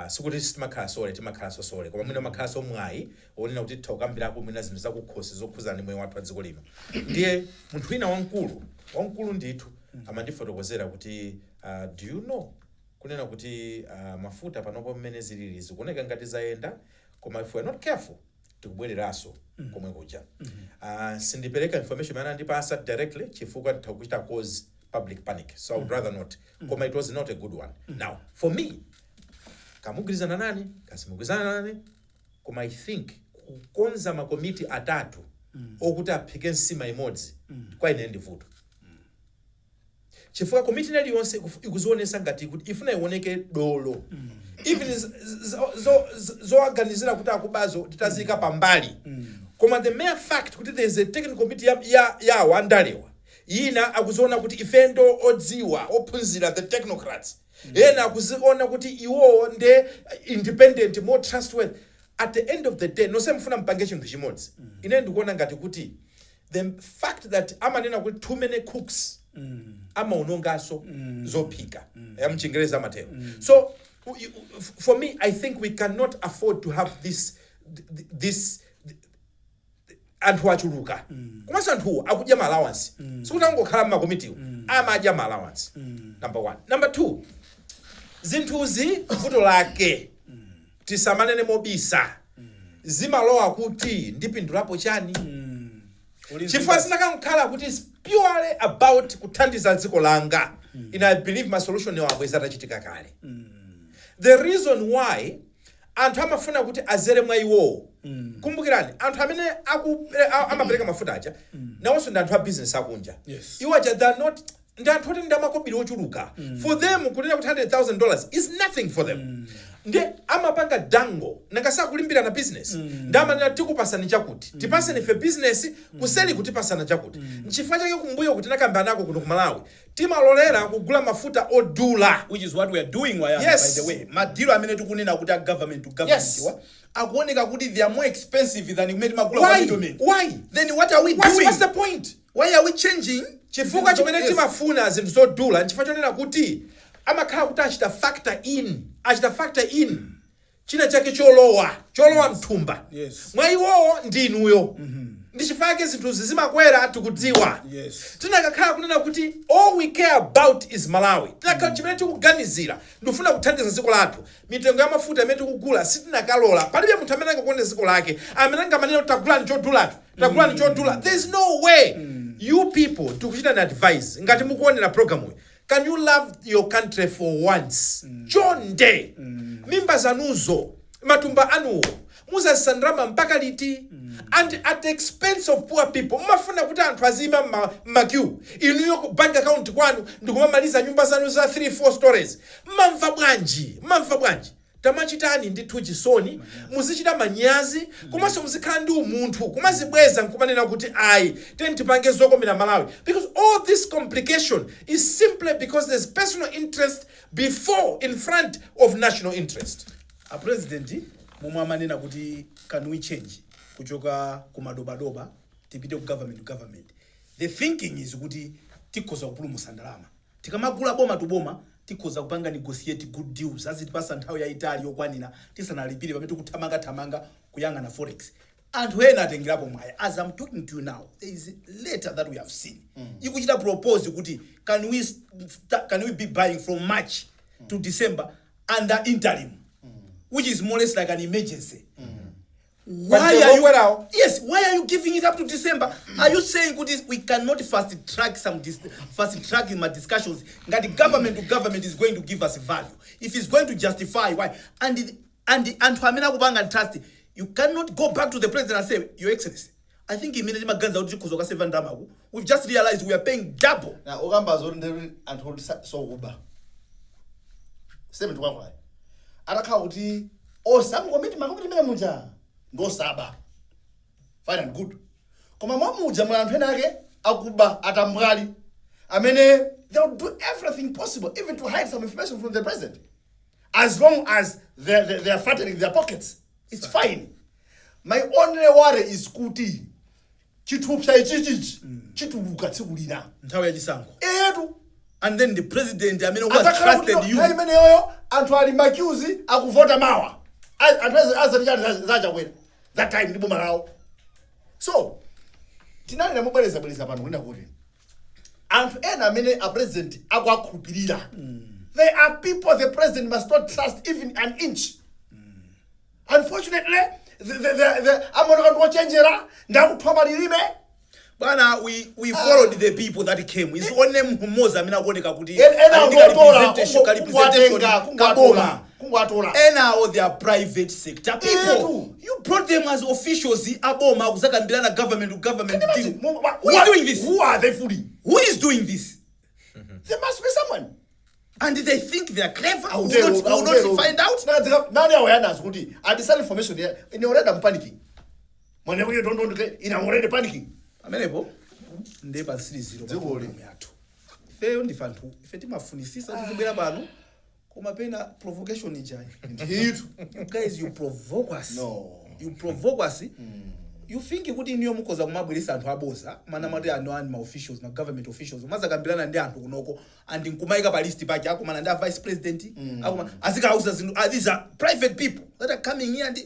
Sikuti sitimakhala sole, timakhala sosole, koma mwina amakhala mwayi onena kuti titha kukambirako mwina zinthu zakukhosi zokhuzana ndi moyo wathu wa dziko lino. Ndiye munthu wina wamkulu wamkulu ndithu amandifotokozera kuti, "Do you know kunena kuti mafuta panopo mmene zilili zikuoneka ngati zayenda, koma if we are not careful tikubwereranso komwe kuja." Sindipereka information imene andipasa directly chifukwa nditha kuchita cause public panic, so I would rather not, koma it was not a good one. Now for me, kamugwirizana nani, kasimugwirizana nani, koma I think kukonza makomiti atatu okuti aphike nsima imodzi kwa ine ndi vuto, chifukwa komiti iliyonse ikuzionesa ngati kuti ifuna ioneke dolo, even zowaganizira kuti akubazo titaziyika pambali. Koma the mere fact kuti there is a technical committee yawo andalewa, ina akuziona kuti ifendo odziwa, ophunzira, the technocrats, ena akuziona kuti iwowo nde independent, more trustworthy. At the end of the day, nonse mfuna mpange chinthu chimodzi. Ine ndikuona ngati kuti the fact that amanena kuti too many cooks amaononganso zophika, ya mchingerezi amatero. So for me, I think we cannot afford to have this anthu achuluka, komanso anthuwo akudya ma allowance. Sikuti angokhala mmakomitiwo, amadya ma allowance, number one. Number two, zinthuzi vuto lake, tisamanene mobisa, zimalowa kuti ndipindulapo chani, chifukwa zinakankhala kuti it's purely about kuthandiza dziko langa, ine I believe ma solution yawo abweza atachitika kale. The reason why anthu amafuna kuti azere mwa iwowo, kumbukirani, anthu amene amapereka mafuta aja nawonso ndi anthu a business akunja. Iwo aja, they are not, ndi anthu oti ndi amakobiri ochuluka. For them kunena kuti $100,000 is nothing for them. Ndi amapanga dango nangasakulimbirana business, ndi amanena tikupasani chakuti, tipaseni ife business kuseli, kutipasana chakuti. Nchifukwa chake kumbuyo kuti nakamba nako kuno ku Malawi timalolera kugula mafuta odula. Which is what we are doing, Wayana. By the way, ma deal amene tikunena kuti a government to government wa akuoneka kuti they are more expensive than kumene timagula kwa Why? middlemen. Why? Then what are we doing? What's the point? Why are we changing? Chifukwa chimene timafuna zinthu zodula nchifukwa chonena kuti amakhala kuti achita factor in china chake cholowa mthumba mwa iwowo ndi inuyo. Ndi chifukwa chake zinthuzi zimakwera, tikudziwa. Tinakakhala kunena kuti all we care about is Malawi, tinakhala chimene tikuganizira ndikufuna kuthandiza dziko lathu, mitengo ya mafuta imene tikugula sitinakalola. Palibe munthu amene angakonde dziko lake amene angamanena kuti tagulani chodulacho, tagulani chodula. There is no way. You people, tikuchitani advice ngati mukuonera program uyi, can you love your country for once? Chonde, mimba zanuzo, matumba anuwo, muzasandama mpaka liti? And at the expense of poor people. Mumafuna kuti anthu azima mma queue, inuyo ku bank account kwanu ndikumamaliza nyumba zanu za 3 4 stories. Mmamva bwanji? Mmamva bwanji? Tamachitani ndithu chisoni, muzichita manyazi, komanso muzikhala ndi umunthu kumazibweza nkumanena kuti ayi, teni tipange zokomera Malawi, because all this complication is simply because there's personal interest before, in front of national interest. A president momwe amanena kuti can we change kuchoka kumadobadoba tipite ku government to government, the thinking is kuti tikhoza kupulumutsa ndalama tikamagula boma to boma, tikhoza kupanga negotiate good deals azitipasa nthawi yayitali yokwanira tisanalipire pamene tikuthamangathamanga kuyang'ana forex. Anthu ena atengerapo mwayi. As I'm talking to you now, there is a letter that we have seen ikuchita propose kuti can we be buying from March to December under interim, which is more or less like an emergency. Why But are you, the yes, why are you giving it up to December? Are you saying kuti we cannot fast track fast track in my discussions ngati government to government is going to give us value, if it's going to justify why? And anthu amene akupanga trust, you cannot go back to the president and say, "Your Excellency, I think imene timaganiza kuti tikhoza kukaseva ndalamaku, we've just realized we are paying double." Na ukamba zoti ndi anthu oti sokuba statement kwakwayo, atakhala kuti osaba komiti, makomiti imene muja ngosaba, fine and good, koma mwamuja muli anthu ena ake. akuba atambwali amene they will do everything possible even to hide some information from the president, as long as they are fattening their pockets. It's fine. My only worry is kuti chithupsa ichichichi chituluka tsiku lina nthawi yachisankho, etu, and then the president amene was adzakhala kuti trusted you. Nthawi imeneyoyo anthu ali ma queues akuvota mawa. Anthu azati chani zachakwera that time ndi boma lawo. So tinalina mobwerezabwereza pano kunena kuti anthu ena amene a president akuakhulupirira, they are people the president must not trust even an inch. Unfortunately, amaoneka ndi ochenjera, ndakuthwa malilime. Bwana, we followed the people that came. It's only mmodzi amene akuoneka kuti ena ali ndi angotola, ka representation kungowatenga, kaboma. Kungowatola. Enawo, they are private sector people. Etu. You brought them as officials aboma kuzakambirana government to government deal. Who is doing this? Who are they fooling? Who is doing this? There must be someone. And they think they are clever, will not find out. Nani awayanas kuti andisale information here in already I'm panicking. Mwene you don't want to in, I'm already panicking. Amenepo ndiye pa 30 pa Dzikoli. programu yathu. Ifeyo ndife anthu, ife timafunisisa tizibwera pano, koma pena provocation ijayi. Ndithu. You guys, you provoke us. No. You provoke us. You think kuti iniyo mukhoza kumabweresa anthu aboza mana mati anthu ani, ma officials, ma government officials, mazakambirana ndi anthu kunoko and nkumayika pa list pake akumana ndi a vice president, akuma azikauza zinthu. These are private people that are coming here and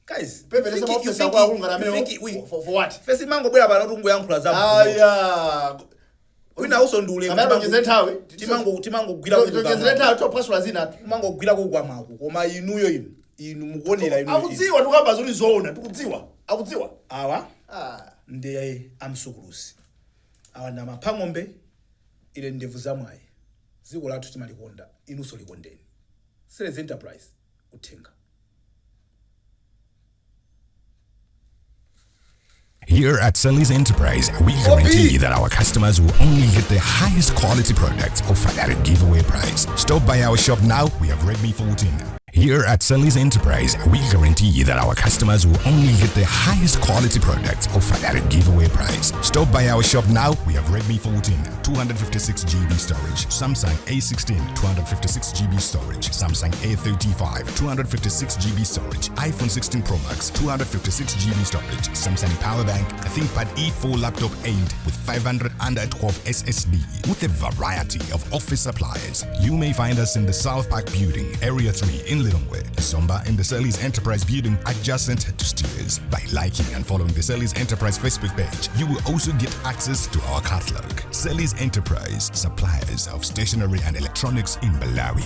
guys, Pepe you lesa think- you maofisa think- kwa akulungana you amene think we- for what? Fesi mangobwera pano kuti ungoyankhula za Aya. wina uso ndi Amene tonjezere nthawi. Timangogwira Tonjezere nthawi topasula zina. Kumangogwira kukwamako, koma inuyo inu mukuonera inu. Akudziwa tikamba zoti zoona, tikudziwa. Akudziwa. Awa Ah. ndi amsukuluzi, awa ndi amaphang'ombe, ile ndevu zamwayi. Dziko lathu timalikonda, inunso likondeni. Selezi Enterprise, uthenga. Here at Sully's Enterprise, we guarantee that our customers will only get the highest quality products offered at a giveaway price. Stop by our shop now. We have Redmi 14. Here at Sully's Enterprise, we guarantee that our customers will only get the highest quality products offered at a giveaway price. Stop by our shop now. We have Redmi 14, 256 GB storage, Samsung A16, 256 GB storage, Samsung A35, 256 GB storage, iPhone 16 Pro Max, 256 GB storage, Samsung Power Bank, a ThinkPad E4 laptop 8 with 512 SSD, with a variety of office supplies. You may find us in the South Park Building, Area 3 in Lilongwe, Zomba in the Selly's Enterprise Building adjacent to Steers. By liking and following the Selly's Enterprise Facebook page, you will also get access to our catalog. Selly's Enterprise, suppliers of stationery and electronics in Malawi.